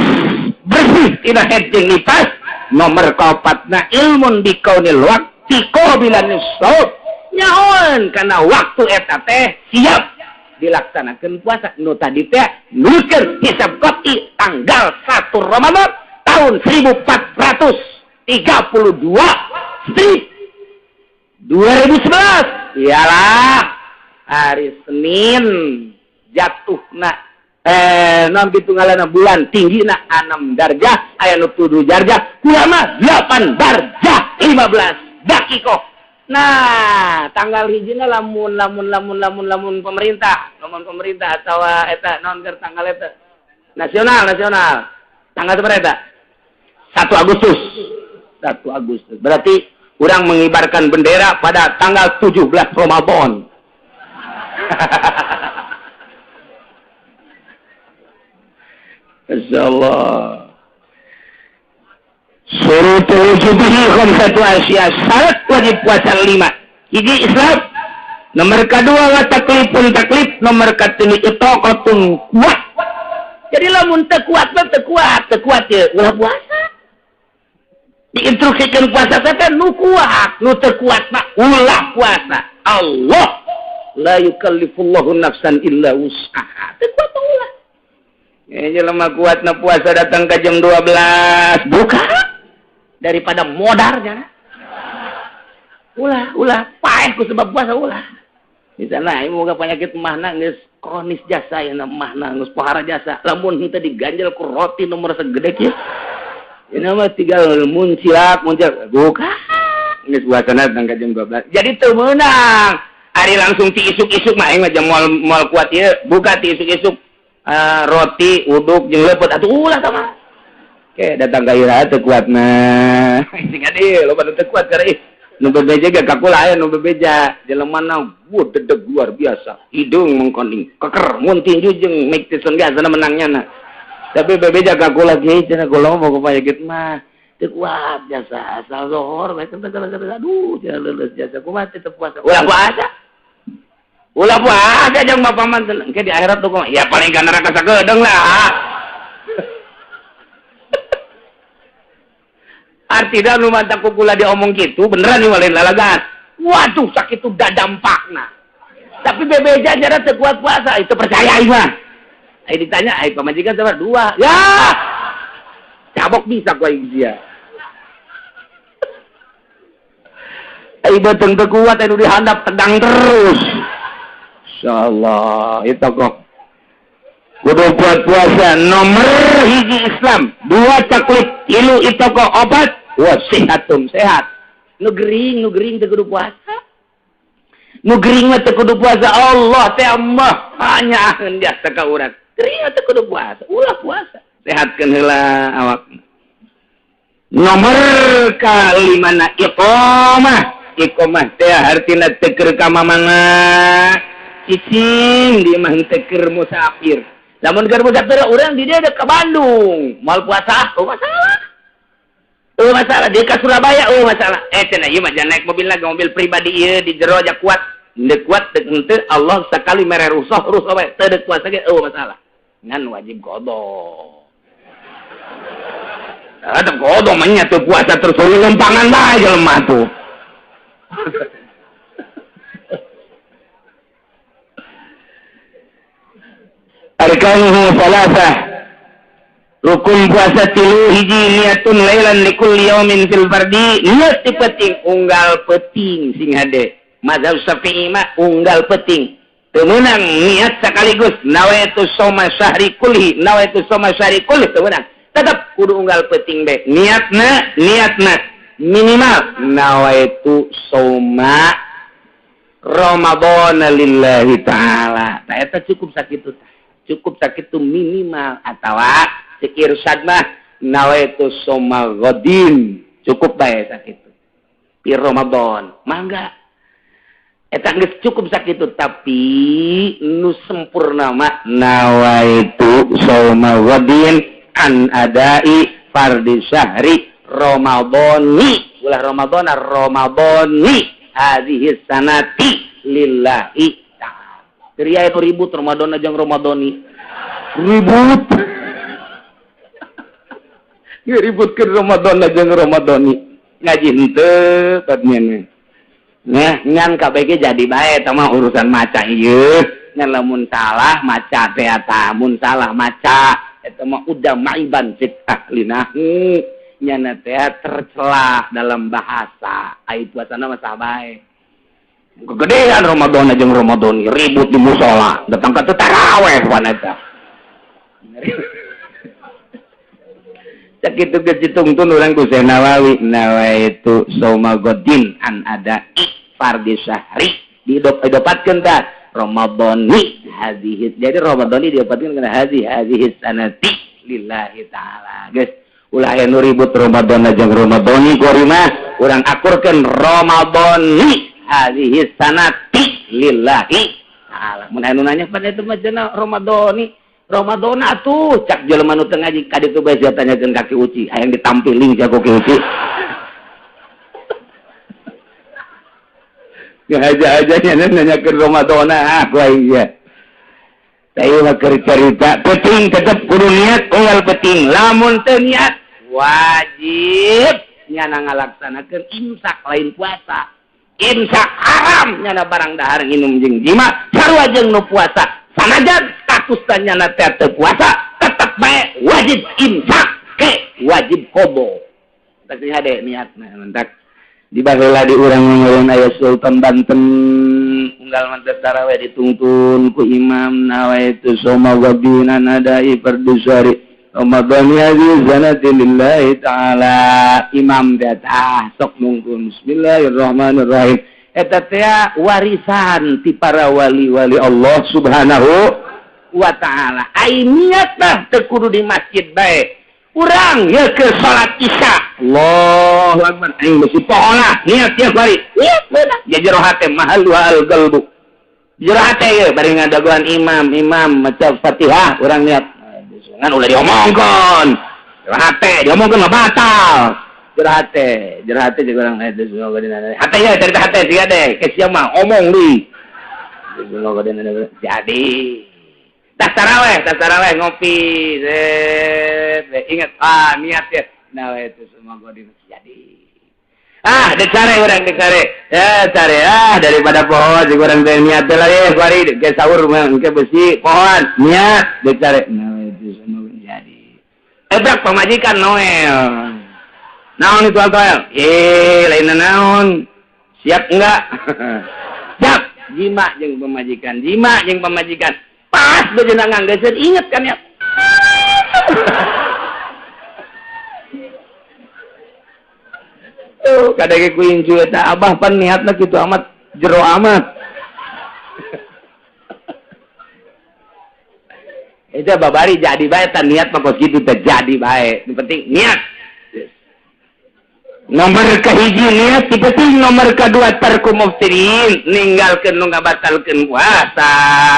bersih tina head jeung nipas, nomor kaopatna ilmun bikaunil waqti qabilan shaum. Nyahoeun kana waktu eta teh siap dilaksanakeun puasa. Nu tadi teh nuliskeun hisab qat'i tanggal 1 Ramadan tahun 1432 strip 2011. Iyalah hari Senin jatuhna non pitungalana bulan tinggina 6 darjah aya nu 7 darjah kula mah 8 darjah 15 dakikoh. Nah, tanggal hijina lamun lamun lamun lamun lamun pemerintah, lamun pemerintah atawa eta naon keur tanggal eta? Nasional, nasional. Tanggal sabaraha eta? 1 Agustus. 1 Agustus. Berarti urang mengibarkan bendera pada tanggal 17 Ramadan. Insyaallah. Surutul wujubihi khamsatu asya, syarat wajib puasa 5. Hiji Islam, nomor kedua wa taklifun taklif, nomor katilu itaqatun kuat. Jadi lamun teu kuat mah teu kuat, teu kuat ye ulah puasa. Diinstruksikan puasa teh nu kuat, nu teu kuat mah ulah puasa. Allah la yukallifullahu nafsan illa wus'aha. Teu kuat mah ulah. Jelema kuat na puasa datang ke jam 12 buka daripada modarnya. Ulah, ulah paeh ku sebab puasa ulah. Di sana ieu moga penyakit mahna geus kronis jasa ya mahna geus pohara jasa. Lamun henteu diganjel ku roti nomor segede kieu. Ini mah tinggal muncilak muncilak buka. Geus puasana datang ke jam 12. Jadi teu meunang. Ari langsung ti isuk-isuk mah aing mah jam moal kuat ieu buka ti isuk-isuk. Roti uduk jeung leupeut atuh ulah sama. Oke, datang ka ira teu kuat mah. Sing ade loba teu kuat karena ih nu bebeja ge ka kula aya nu bebeja jelemana wuh dedeg luar biasa. Hidung mengkoning keker mun tinju jeung Mike Tyson ge asana menangnya na. Tapi bebeja ka kula ge cenah kula mah boga penyakit mah teu kuat jasa asal zohor bae teu aduh cenah leuleus jasa kumaha teu puasa. Ulah puasa. Ulah puasa jeung bapak manten engke di akhirat tuh kumaha? Ya paling ka neraka sakedeung lah. Artinya nu mantap ku kula diomong kitu beneran ieu lain lalagan. Waduh sakitu dadampakna. Tapi bebeja jara teu kuat puasa itu percaya ieu mah. Ai ditanya ai pamajikan sabar 2. Ya. Cabok bisa ku aing sia. Ai beuteung teu kuat anu dihandap tegang terus. Insyaallah itu kok kudu kuat puasa nomor hiji Islam, 2 taklif, 3 itu kok obat, wa sehatum sehat. Nu gering teu kudu puasa. Nu gering mah teu kudu puasa. Allah teh mah hanya jasa ka urang. Gering teu kudu puasa, ulah puasa. Sehatkeun heula awak. Nomor kalimana iqamah. Iqamah teh hartina teu keur ka mamana. Cicing di mah teu keur musafir. Lamun keur musafir urang di dieu ka Bandung, moal puasa, oh masalah. Oh masalah dia ka Surabaya, oh masalah. Cenah ieu mah jangan naik mobil lagi, mobil pribadi ieu di jero aja kuat. Henteu kuat teu henteu Allah sakali mere rusuh rusuh bae teu deuk puasa ge oh masalah. Ngan wajib qada. Ada qada mah nya teu puasa terus lumpangan bae jelema tuh. Arkanuhu salasah, rukun puasa 3 hiji niatun lailan likulli yaumin fil fardi, niat ti penting unggal penting sing hade. Mazhab Syafi'i mah unggal penting teu meunang niat sekaligus nawaitu shauma syahri kulli, nawaitu shauma syahri kulli teu meunang, tetep kudu unggal penting bae niatna, niatna minimal nawaitu shauma Ramadan lillahi ta'ala. Tah eta cukup sakitu. Cukup sakitu minimal atawa cek irsyad mah nawaitu shauma ghadin cukup bae sakitu pi Ramadan mangga eta geus cukup sakitu. Tapi nu sempurna mah nawaitu shauma ghadin an adai fardi syahri Ramadhani ulah Ramadhana Ramadhani hadhihi sanati lillahi. Ria itu ribut Ramadan aja Ramadhani. Ribut. Ributkeun Ramadan aja Ramadhani. Ngaji henteu badnya. Nah, ngan kabeh jadi bae eta mah urusan maca ieu. Ngan lamun salah maca teh eta, mun salah maca eta mah udah maiban cek ahlinahu. Nyana teh tercelah dalam bahasa. Ai puasana mah sah bae. Kegedean Ramadan aja Ramadan ribut di musola datang ke taraweh wanita. Sakitu geus ditungtun urang ku Syekh Nawawi nawaitu sauma godin an ada fardhi syahri didopatkeun tah Ramadhani hadhihi. Jadi Ramadhani diopatkeun kana hadhihi sanati lillahi ta'ala. Geus ulah aya nu ribut Ramadhan jeung Ramadhani ku mah urang akurkeun Ramadhani hadhihi sanati lillahi ta'ala. Mun anu nanya pada itu mah cenah Ramadhani Ramadan atuh cak jelema nu teu ngaji ka ditu bae sia tanyakeun ka Ki Uci hayang ditampiling sia ku Ki Uci. Ngahaja-aja nya nanyakeun Ramadan ah ku aing sia. Tah mah keur carita penting tetep kudu niat unggal penting lamun teu niat wajib nyana ngalaksanakeun imsak lain puasa. Imsak haram nyana barang dahar nginum jeung jima sarua jeung nu puasa. Sanajan status nyana teh teu puasa tetep bae wajib imsak ke wajib qobo. Tah hade niatna mentak di baheula di urang ngeureun aya Sultan Banten unggal mantes tarawih dituntun ku imam nawaitu soma wabina nadai fardusari Ramadhani hadhihi sanati lillahi ta'ala. Imam teh ah sok mungkun bismillahirrahmanirrahim. Eta teh warisan ti para wali-wali Allah Subhanahu wa ta'ala. Ai niat mah teu kudu di masjid bae. Urang ye ke salat Isya. Allahu akbar. Aing beusi pohola niat tiap hari. Niat beunang. Ja jero hate mahallu qalbu. Jero hate ye bari ngadagoan imam, imam maca Fatihah urang niat. Ngan ulah diomongkeun. Jero hate diomongkeun mah batal. Jero hate jeung urang hate ye cerita hate siga deh ke sia mah omong deui. Jadi tas taraweh ngopi ingat ah niat ya nah itu semua gua di jadi ah dicare urang dicare ya care ah daripada pohon jeung urang teh niat teh lagi kuari ke sahur mah engke besi pohon niat dicare nah itu semua jadi ebrak pamajikan Noel naon itu Noel lain naon siap enggak siap jima jeung pamajikan pas bejana nganggeseun inget kan ya. Tuh kadege ku incu eta abah pan niatna kitu amat jero amat. Eta babari jadi bae tan niat mah kos kitu teh jadi bae. Nu penting niat. Nomor kahiji niat penting, nomor kedua tarku muftirin ninggalkeun nu ngabatalkeun puasa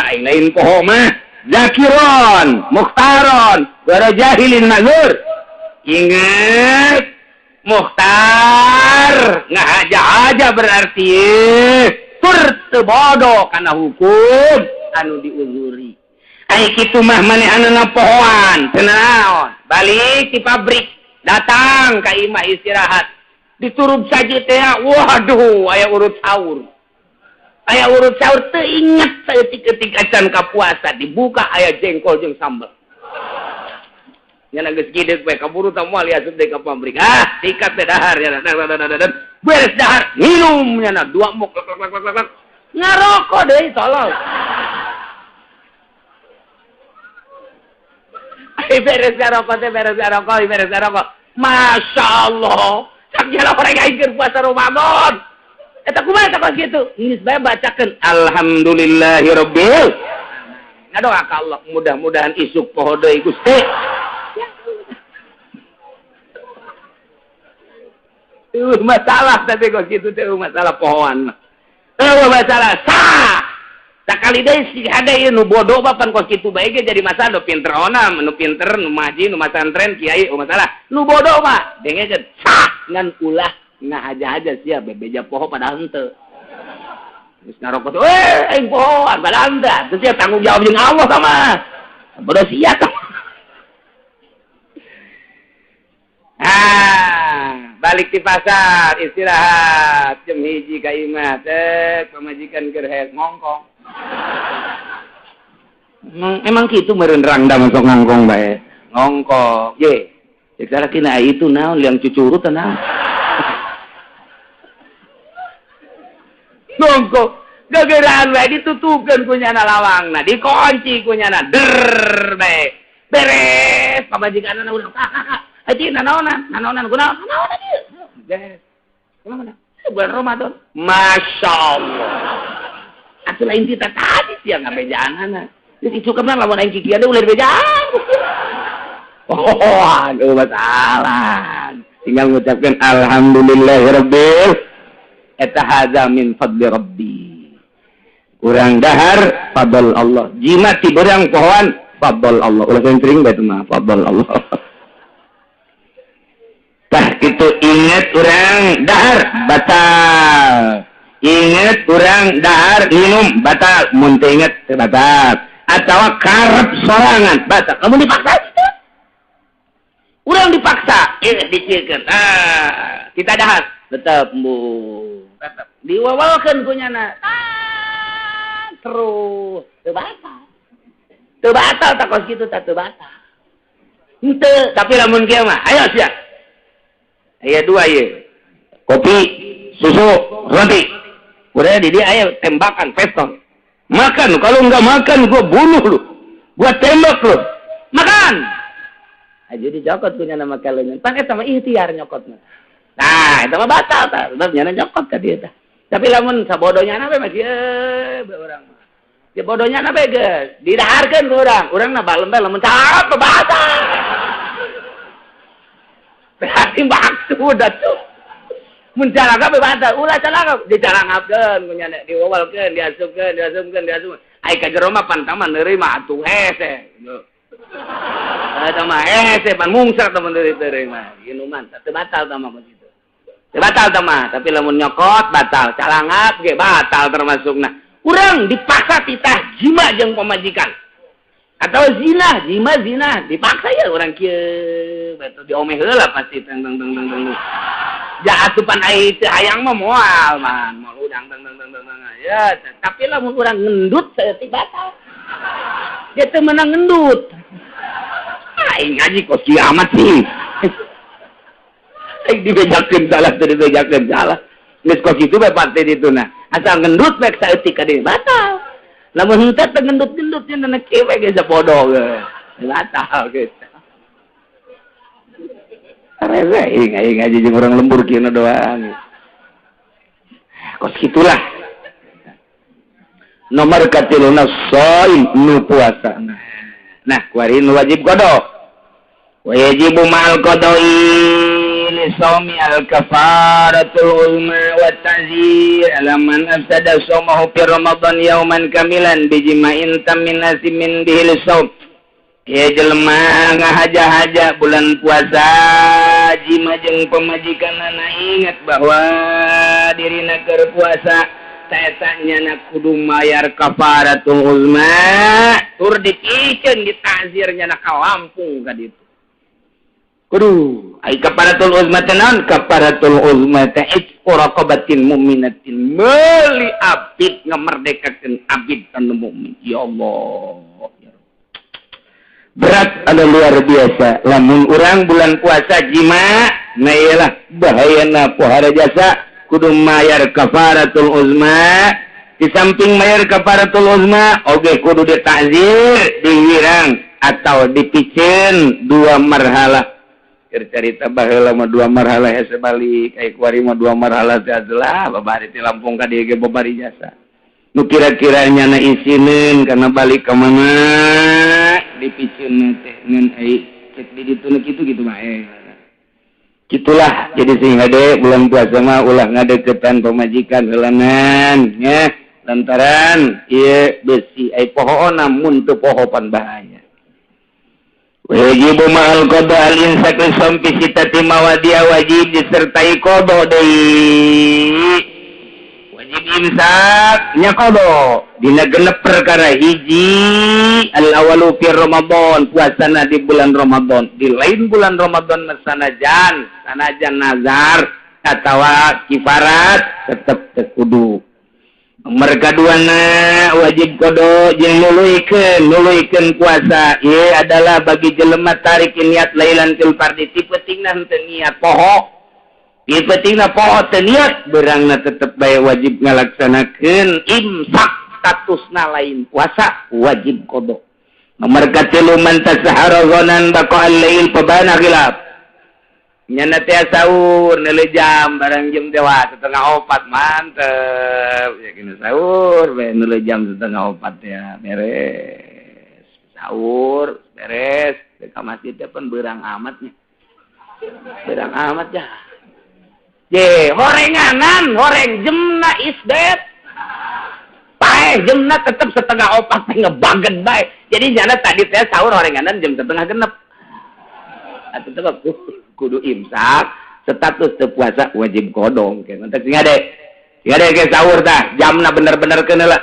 aing lain poho mah zakiron mukhtaron wa jahilin mazur. Ingat mukhtar ngahaja-haja berarti tur teu bodoh kana hukum anu diuzuri. Ai kitu mah manehanna pohoan teu naon balik ti pabrik datang ka imah istirahat diturub saja teh waduh aya urut sahur teu inget saeutik-eutik acan ka puasa dibuka aya jengkol jeung sambal nyana geus gideuk we kaburu tah moal asup deui ka pabrik ah sikat teh dahar nyana beres dahar minum nyana dua mok lak lak lak ngarokok deui tolol ai beres ngarokok teh beres ngarokok Masya Allah cak jalan orang aing keur puasa Ramadan eta kumaha eta kos kitu geus bae bacakeun alhamdulillahirabbil ngadoa ka Allah mudah-mudahan isuk poho deui Gusti. Masalah tapi kos kitu teh masalah pohoan mah eueuh masalah sah sakali deui si hade ieu nu bodoh mah pan kos kitu bae ge jadi masalah nu pinter ona nu pinter nu maji nu masantren kiai oh masalah nu bodoh mah dengekeun sah ngan ulah ngahaja-haja sia bebeja poho padahal henteu geus ngarokok teh aing pohoan padahal henteu teu sia tanggung jawab jeung Allah sama bodoh sia tah. Ah balik di pasar istirahat jam 1 ka imah teh pamajikan keur hees ngongkong. Emang kitu meureun rangda masuk ngangkong bae ngongkong ye cek sarakina itu naon liang cucurut naon ngongkong gegeraan bae ditutupkeun ku nyana lawangna dikunci ku nyana der bae beres pamajikanna udah kakak Haji nanaonan, nanaonan kunaon? Nanaonan ieu. Beres. Kumaha? Bulan Ramadan. Masya Allah. Atuh lain kita tadi sia ngabejaanana. Geus isukeun lamun aing kikian deui ulah dibejaan. Oh, aduh masalah. Tinggal ngucapkeun alhamdulillahirabbil eta hadza min fadli rabbi. Urang dahar fadl Allah. Jima ti beurang pohoan fadl Allah. Ulah sering bae mah fadl Allah. Tah kitu inget urang dahar batal. Inget urang dahar minum batal. Mun teu inget teu batal. Atawa karep sorangan batal. Lamun dipaksa kitu. Urang dipaksa, dicikeun. Ah, kita dahar tetep bu. Tetep diwawalkeun ku nyana. Ah, terus teu batal. Teu batal tak kos kitu tah teu batal. Henteu, tapi lamun kieu mah, ayo sia. Aya dua ieu. Kopi, susu, roti. Udah di dia aya tembakan pistol. Makan, kalau enggak makan gua bunuh lu. Gua tembak lu. Makan. Jadi dicokot punya nama kalungan. Pan eta mah ikhtiar nyokotna. Nah, eta mah batal tah, sebab nyana nyokot ka dieu tah. Tapi lamun sabodonya na we mah kieu urang mah. Ya bodohnya na we geus, didaharkeun ku urang. Urang na balem bae lamun calap batal. Berarti maksud atuh. Mun calangap we batal, ulah calangap dicalangapkeun ku nyana diwawalkeun, diasupkeun, diasupkeun, diasupkeun. Ai ka jero mah pan taman neureui mah atuh hese. Eta mah hese pan mungsar teman deui mah. Minuman teu batal tah mah kitu. Teu batal tah mah, tapi lamun nyokot batal, calangap ge batal termasukna. Urang dipaksa titah jima jeung pamajikan. Atau zina, jima zina, dipaksa ya urang kieu, betul diomeh heula pasti teng teng teng teng teng. Ja atupan ai teu hayang mah moal man, moal udang teng teng teng teng. Ya, tapi lamun urang ngendut saeutik batal. Dia teu meunang ngendut. Aing ngaji kos kiamat sih. Aing dibejakeun salah teu dibejakeun salah. Geus kos kitu bae parte ditu nah. Asal ngendut bae saeutik ka dieu batal. Lamun henteu teu ngendut-ngendut nya na kieu we geus bodoh ge. Batal geus. Rese aing aing ngaji jeung urang lembur kieu doang. Kos kitulah. Nomor katiluna shaim nu puasa. Nah, kuari nu wajib qada. Wa yajibu ma'al qada'i li shaumi al-kafaratul uzma wa ta'zir ala man afsada shaumahu fi Ramadan yauman kamilan bijima'in tamin asimin bihi lishaum. Ya jelema ngahaja-haja bulan puasa jima jeung pamajikanana ingat bahwa dirina keur puasa taeta nyana kudu mayar kafaratul uzma tur dipikeun ditazir nyana ka Lampung ka ditu. Kudu ai kafaratul uzma teh naon? Kafaratul uzma teh itqu raqabatin mu'minatin, meuli abid ngamerdekakeun abid anu mukmin. Ya Allah. Berat ada luar biasa. Lamun urang bulan puasa jima, nah iyalah bahayana pohara jasa kudu mayar kafaratul uzma. Di samping mayar kafaratul uzma, oge kudu ditazir, diwirang atau dipicen dua marhalah. Keur carita baheula mah dua marhalah hese balik, ai kuari mah dua marhalah teh adalah babari ti Lampung ka dieu ge babari jasa. Nu kira-kira nyana isineun kana balik ka mana dipiceun teh ngan ai cek di ditu nu kitu kitu mah Gitulah jadi sing hade bulan puasa mah ulah ngadeukeutan pamajikan heulanan nya lantaran ieu besi ai pohoona mun teu poho pan bahaya. Wajib ma'al qada al-insak li fi sitati mawadia wajib disertai qada deui. Wajib imsak nya qada dina genep perkara hiji al awalu fi Ramadan puasana di bulan Ramadan, di lain bulan Ramadan mah sanajan sanajan nazar atawa kifarat tetep teu kudu. Nomor kaduana wajib qada jeung nuluykeun puasa ieu adalah bagi jelema tarik niat lailan til fardi ti peutingna henteu niat poho. Ti peutingna poho teu niat beurangna tetep bae wajib ngalaksanakeun imsak statusna lain puasa wajib qada. Nomor katilu man tasahara ghanan baqa al-lail fabana khilaf. Nyana teh sahur neuleuh jam barang jam teh wah 3:30 mantep. Ya kena sahur bae neuleuh jam 3:30 ya beres. Sahur beres ka masjid teh pun beurang amatnya. Beurang amat ya. Ye, horenganan, horeng jemna isdet. Paeh jemna tetep 3:30 teh ngebaget bae. Jadi nyana tadi teh sahur horenganan jam 5:30. Atuh tetep kudu imsak, status teu puasa wajib kodong. Mantap sing ade. Sing ade ke sahur tah, jamna bener-bener keuna lah.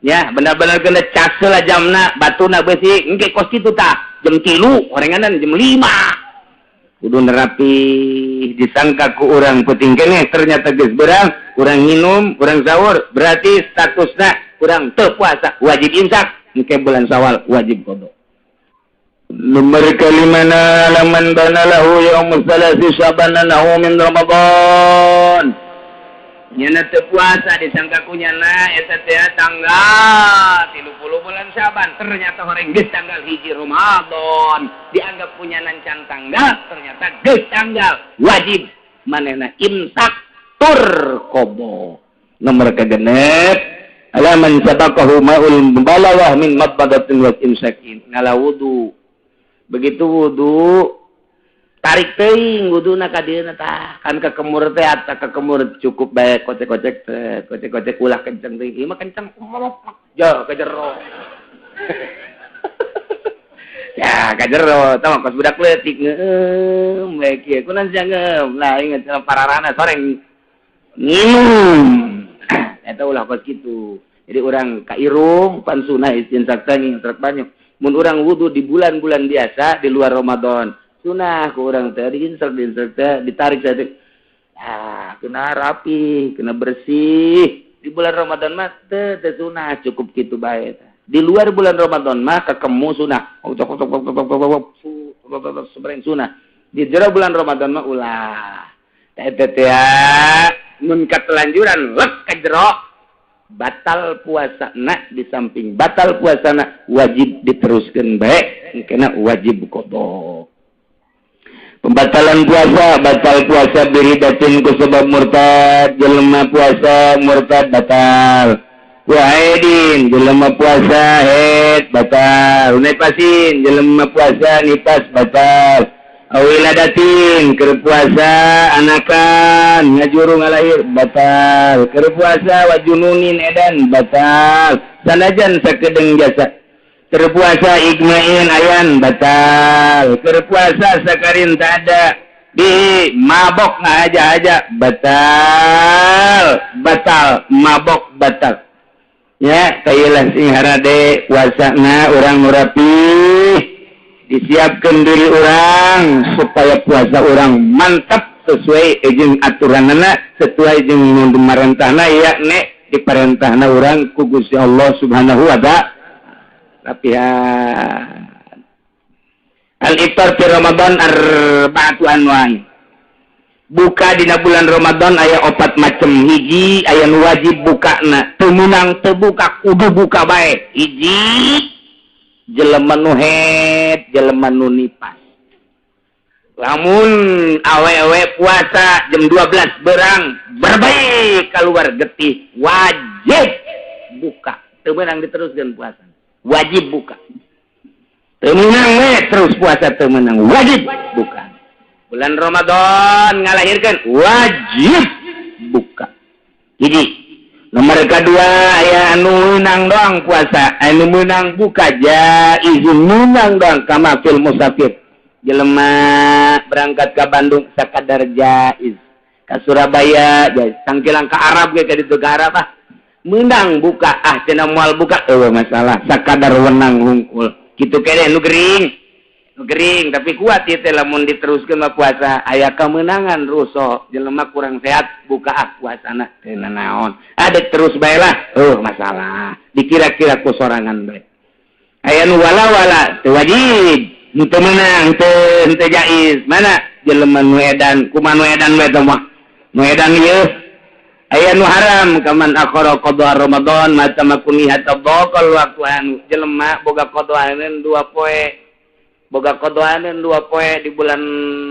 Ya, bener-bener keuna cas lah jamna, batuna beusi engke kos kitu tah. Jam 3 horenganan jam 5. Kudu nerapi disangka ku urang penting keneh ternyata geus beurang, urang nginum, urang sahur, berarti statusna urang teu puasa, wajib imsak, engke bulan Syawal wajib qada. Nomor kelimana laman bana lahu yaumul salasi syabana lahu min Ramadan. Nyana teu puasa disangka ku nyana eta teh tanggal 30 bulan Syaban, ternyata horeng geus tanggal 1 Ramadan, dianggap punya can tanggal, ternyata geus tanggal wajib manehna imsak tur qada. Nomor kagenep alaman sabaqahu ma'ul mubalawah min madbadatin wa imsakin ngala wudu. Begitu wudu tarik teuing wuduna ka dieuna tah kan kekemur teh ata kekemur cukup bae kocek-kocek teh kocek-kocek ulah kenceng teuing ieu mah kenceng ja ka jero ya ka jero tah mah kos budak leutik ngeum bae kieu kunaon sia ngeum lah inget pararana soreng nginum eta ulah kos kitu. Jadi urang ka irung pan sunah istinsak teh ngintrek banyak. Mun urang wudu di bulan-bulan biasa di luar Ramadan sunah ku urang teh diinsek teh ditarik teh ah kena rapi kena bersih. Di bulan Ramadan mah teh sunah cukup kitu bae. Di luar bulan Ramadan mah kekemu sunah sebreng sunah. Di jero bulan Ramadan mah ulah teh teh mun katelanjuran lek ka jero batal puasa nak. Di samping batal puasa nak wajib diteruskan baik kena wajib qada. Pembatalan puasa batal puasa biridatin ku sebab murtad, jelema puasa murtad batal. Waidin jelema puasa haid batal. Nipasin jelema puasa nipas batal. Awiladatin keur puasa anakan ngajuru ngalahir batal. Keur puasa wajununin edan batal. Sanajan sakedeung jasa. Keur puasa igmain ayan batal. Keur puasa sakarin tak ada di mabok ngaja-aja batal. Batal mabok batal. Ya kayelah sing harade puasana urang nu rapih. Disiapkan diri orang supaya puasa orang mantap sesuai jeung aturanana, sesuai jeung marentahna yakni diparentahna urang ku Gusti Allah Subhanahu wa ta'ala. Rapihan al-iftar fi Ramadan arba'atu anwa'i. Buka dina bulan Ramadan aya 4 macam. Hiji aya nu wajib bukana, teu meunang teu buka kudu buka bae. Hiji jelema nu haid, jelema nu nipas. Lamun awewe puasa jam 12 berang berbaik keluar getih wajib buka. Teu meunang diteruskeun puasa. Wajib buka. Teu meunang we terus puasa teu meunang, wajib buka. Bulan Ramadan ngalahirkeun wajib buka. Jadi nomor kedua aya anu meunang doang puasa, anu meunang buka jaiz meunang doang kama fil musafir. Jelema berangkat ke Bandung sakadar jaiz, ka Surabaya jaiz, tangkilang ka Arab ge ka ditu ka Arab ah meunang buka ah cenah moal buka eueuh masalah sakadar wenang hungkul. Kitu keneh nu gering. Nu gering tapi kuat ieu teh lamun diteruskeun mah puasa aya kemenangan rusuh jelema kurang sehat buka ah puasana teu nanaon ada terus bae lah masalah dikira-kira ku sorangan bae aya nu wala-wala teu wajib nu teu meunang teu jaiz mana jelema nu edan kumaha nu edan we teh mah nu edan ieu aya nu haram kaman akhara qada Ramadan mata makuni hatta baqal waktu anu jelema boga qadaaneun 2 poe. Boga qodoaneun 2 poe di bulan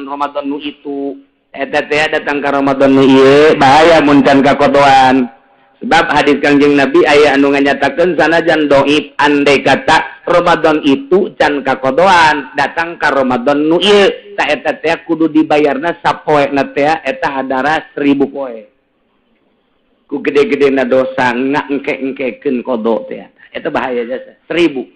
Ramadan nu itu. Eta teh datang ka Ramadan nu ieu bahaya mun can kakodoan. Sebab hadis Kangjeng Nabi aya anu nganyatakeun, sanajan doif, andai kata Ramadan itu can kakodoan datang ka Ramadan nu ieu, ta eta teh kudu dibayarna sapoe na teh eta hadara 1000 poe. Ku gede-gede na dosa ngengke-engkekeun kodo teh eta bahaya jasa 1000.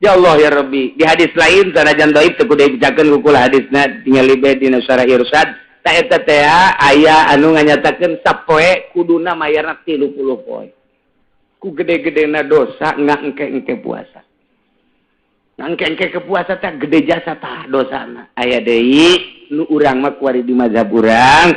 Ya Allah ya Rabbi. Di hadis lain sanajan doif, teu kudu dibacakeun ku kula hadisna, tinggal bae dina Syarah Irsyad. Ta eta teh aya anu nganyatakeun sapoe kuduna mayarna 30 poe. Ku gede-gedena dosa ngengke-engke puasa. Ngengke-engke ke puasa teh gede jasa tah dosana. Aya deui nu urang mah kuari di mazhab urang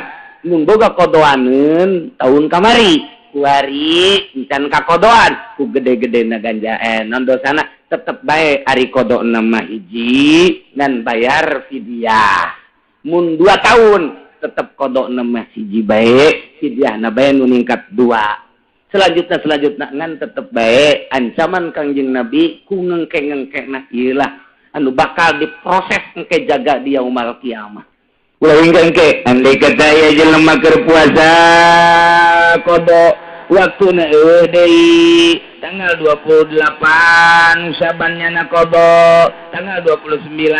mun boga kodoaneun tahun kamari, kuari encan kakodoan, ku gede-gedena ganja non dosana tetep bae ari kodo nama hiji dan bayar fidyah. Mun 2 tahun tetep kodo nama hiji bae, fidyah na bae nu ningkat dua. Selanjutnya selanjutnya ngan tetep bae ancaman Kangjeng Nabi ku ngengke-ngengke na ieu anu bakal diproses engke jaga di yaumal kiamah. Ulah engke. Andai kata ya jelema keur puasa kodo, waktuna eueuh deui, tanggal 28 Syaban nyana kodo, tanggal 29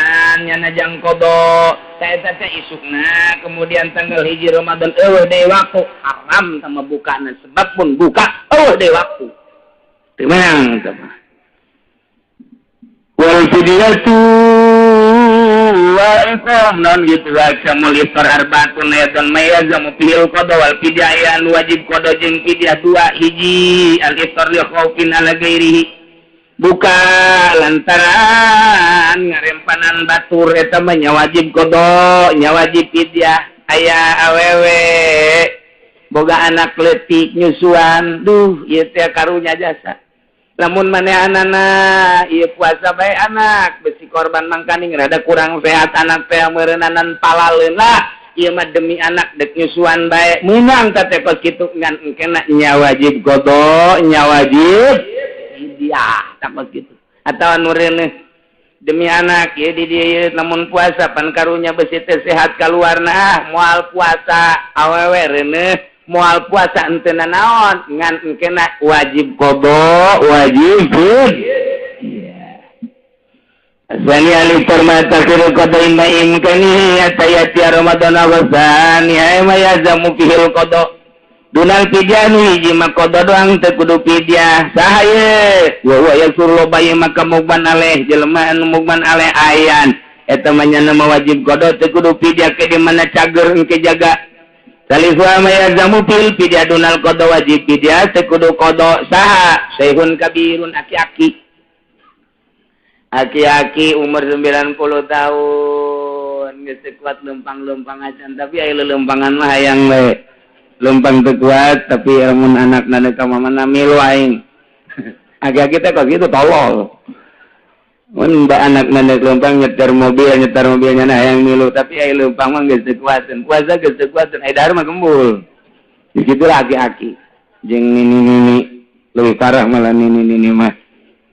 nyana jang kodo, eta teh isukna kemudian tanggal 1 Ramadan eueuh deui waktu, haram sama bukana, sebab pun buka eueuh deui waktu. Teu meunang teh mah. Wal fidyatu wa iqam non gitu wa iftar arbaatun ayatan mayyazamu fihil qada wal fidyah, wajib qada jeung fidyah dua. Hiji, al iftar li khaufin ala ghairihi, buka lantaran ngarempanan batur, eta mah nya wajib qada nya wajib fidyah. Aya awewe boga anak leutik nyusuan, duh, ieu teh karunya jasa. Lamun manehanana ieu puasa bae, anak besi korban, mangkaning rada kurang sehat anak teh meureunnanan palaleun lah, ieu mah demi anak dek nyusuan bae, meunang teh kos kitu, ngan engkena nya wajib qada nya wajib fidyah tak kos kitu. Atawa nu reuneuh demi anak ya di dieu, namun puasa pan karunya besi teh sehat kaluarna, ah moal puasa, awewe reuneuh moal puasa henteu naon, ngan engkena wajib qada wajib fidyah. Asani al-iftar ma takhiru qada imma imkani atayati Ramadan awasani ay ma yazamu fihil qada dunal fidyah. Nu hiji mah qada doang, teu kudu fidyah. Saha ye? Wa huwa yasur, loba ye maka mugman aleh, jelema anu mugman aleh ayan, eta mah nyana mah wajib qada, teu kudu fidyah, ke di mana cager engke jaga. Saliswa ma yazamu fil fidyah dunal qada, wajib fidyah, teu kudu qada. Saha? Syekhun kabirun, aki-aki, aki-aki umur 90 tahun geus teu kuat lempang-lempang acan, tapi aya lelempangan mah hayang we lempang, teu kuat tapi lamun anak nade ka mamana milu aing. Aki-aki teh kok gitu, tolol. Mun mbak anak nade lempang nyetir mobil, nyetir mobilnya nah hayang milu, tapi aya lempang mah geus teu kuateun, puasa geus teu kuateun, aya dahar mah gembul. Disitulah aki-aki jeung nini-nini lebih parah malah. Nini-nini mah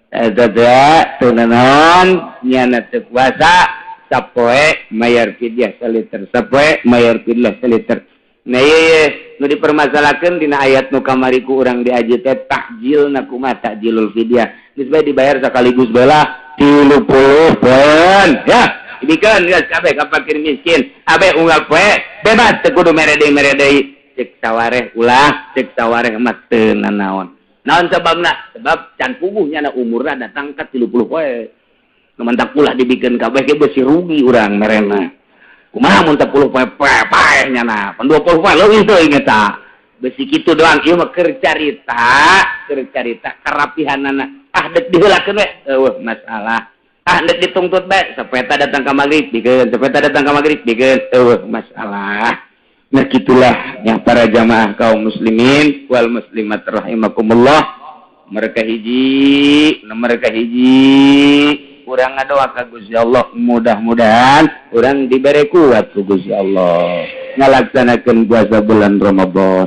eta teh teu nanaon, nyana teu puasa sapoe mayar fidyah seliter, sapoe mayar fidyah seliter. Nah, ieu nu dipermasalahkeun dina ayat nu kamari ku urang diaji teh takjil na kumaha, takjilul fidyah geus bae dibayar sekaligus bela 30 poeun ya, dibikeun geus kabeh ka fakir miskin abe unggal poe bebas, teu kudu mere deui, mere deui. Cek sawareh ulah, cek sawareh mah teu nanaon. Naon sebabna? Sebab can puguh nyana umurna datang ka 30 poe. Nu mantak ulah dibikeun kabeh ge beusi rugi urang merena. Kumaha mun 10 poe paeh nyana? Pan 20 poe leuwih teuing eta. Besi kitu doang ieu mah keur carita, keur carita karapihanana. Ah, dek diheulakeun we, eueuh masalah. Ah, dek dituntut bae, sapeta datang ka magrib bikeun, sapeta datang ka magrib bikeun, eueuh masalah. Nah, gitulah yang para jamaah kaum muslimin wal muslimat rahimakumullah. Mereka hiji, mereka hiji, urang ngadoa ka Gusti Allah, mudah-mudahan urang diberi kuat ku Gusti Allah ngalaksanakeun puasa bulan Ramadan.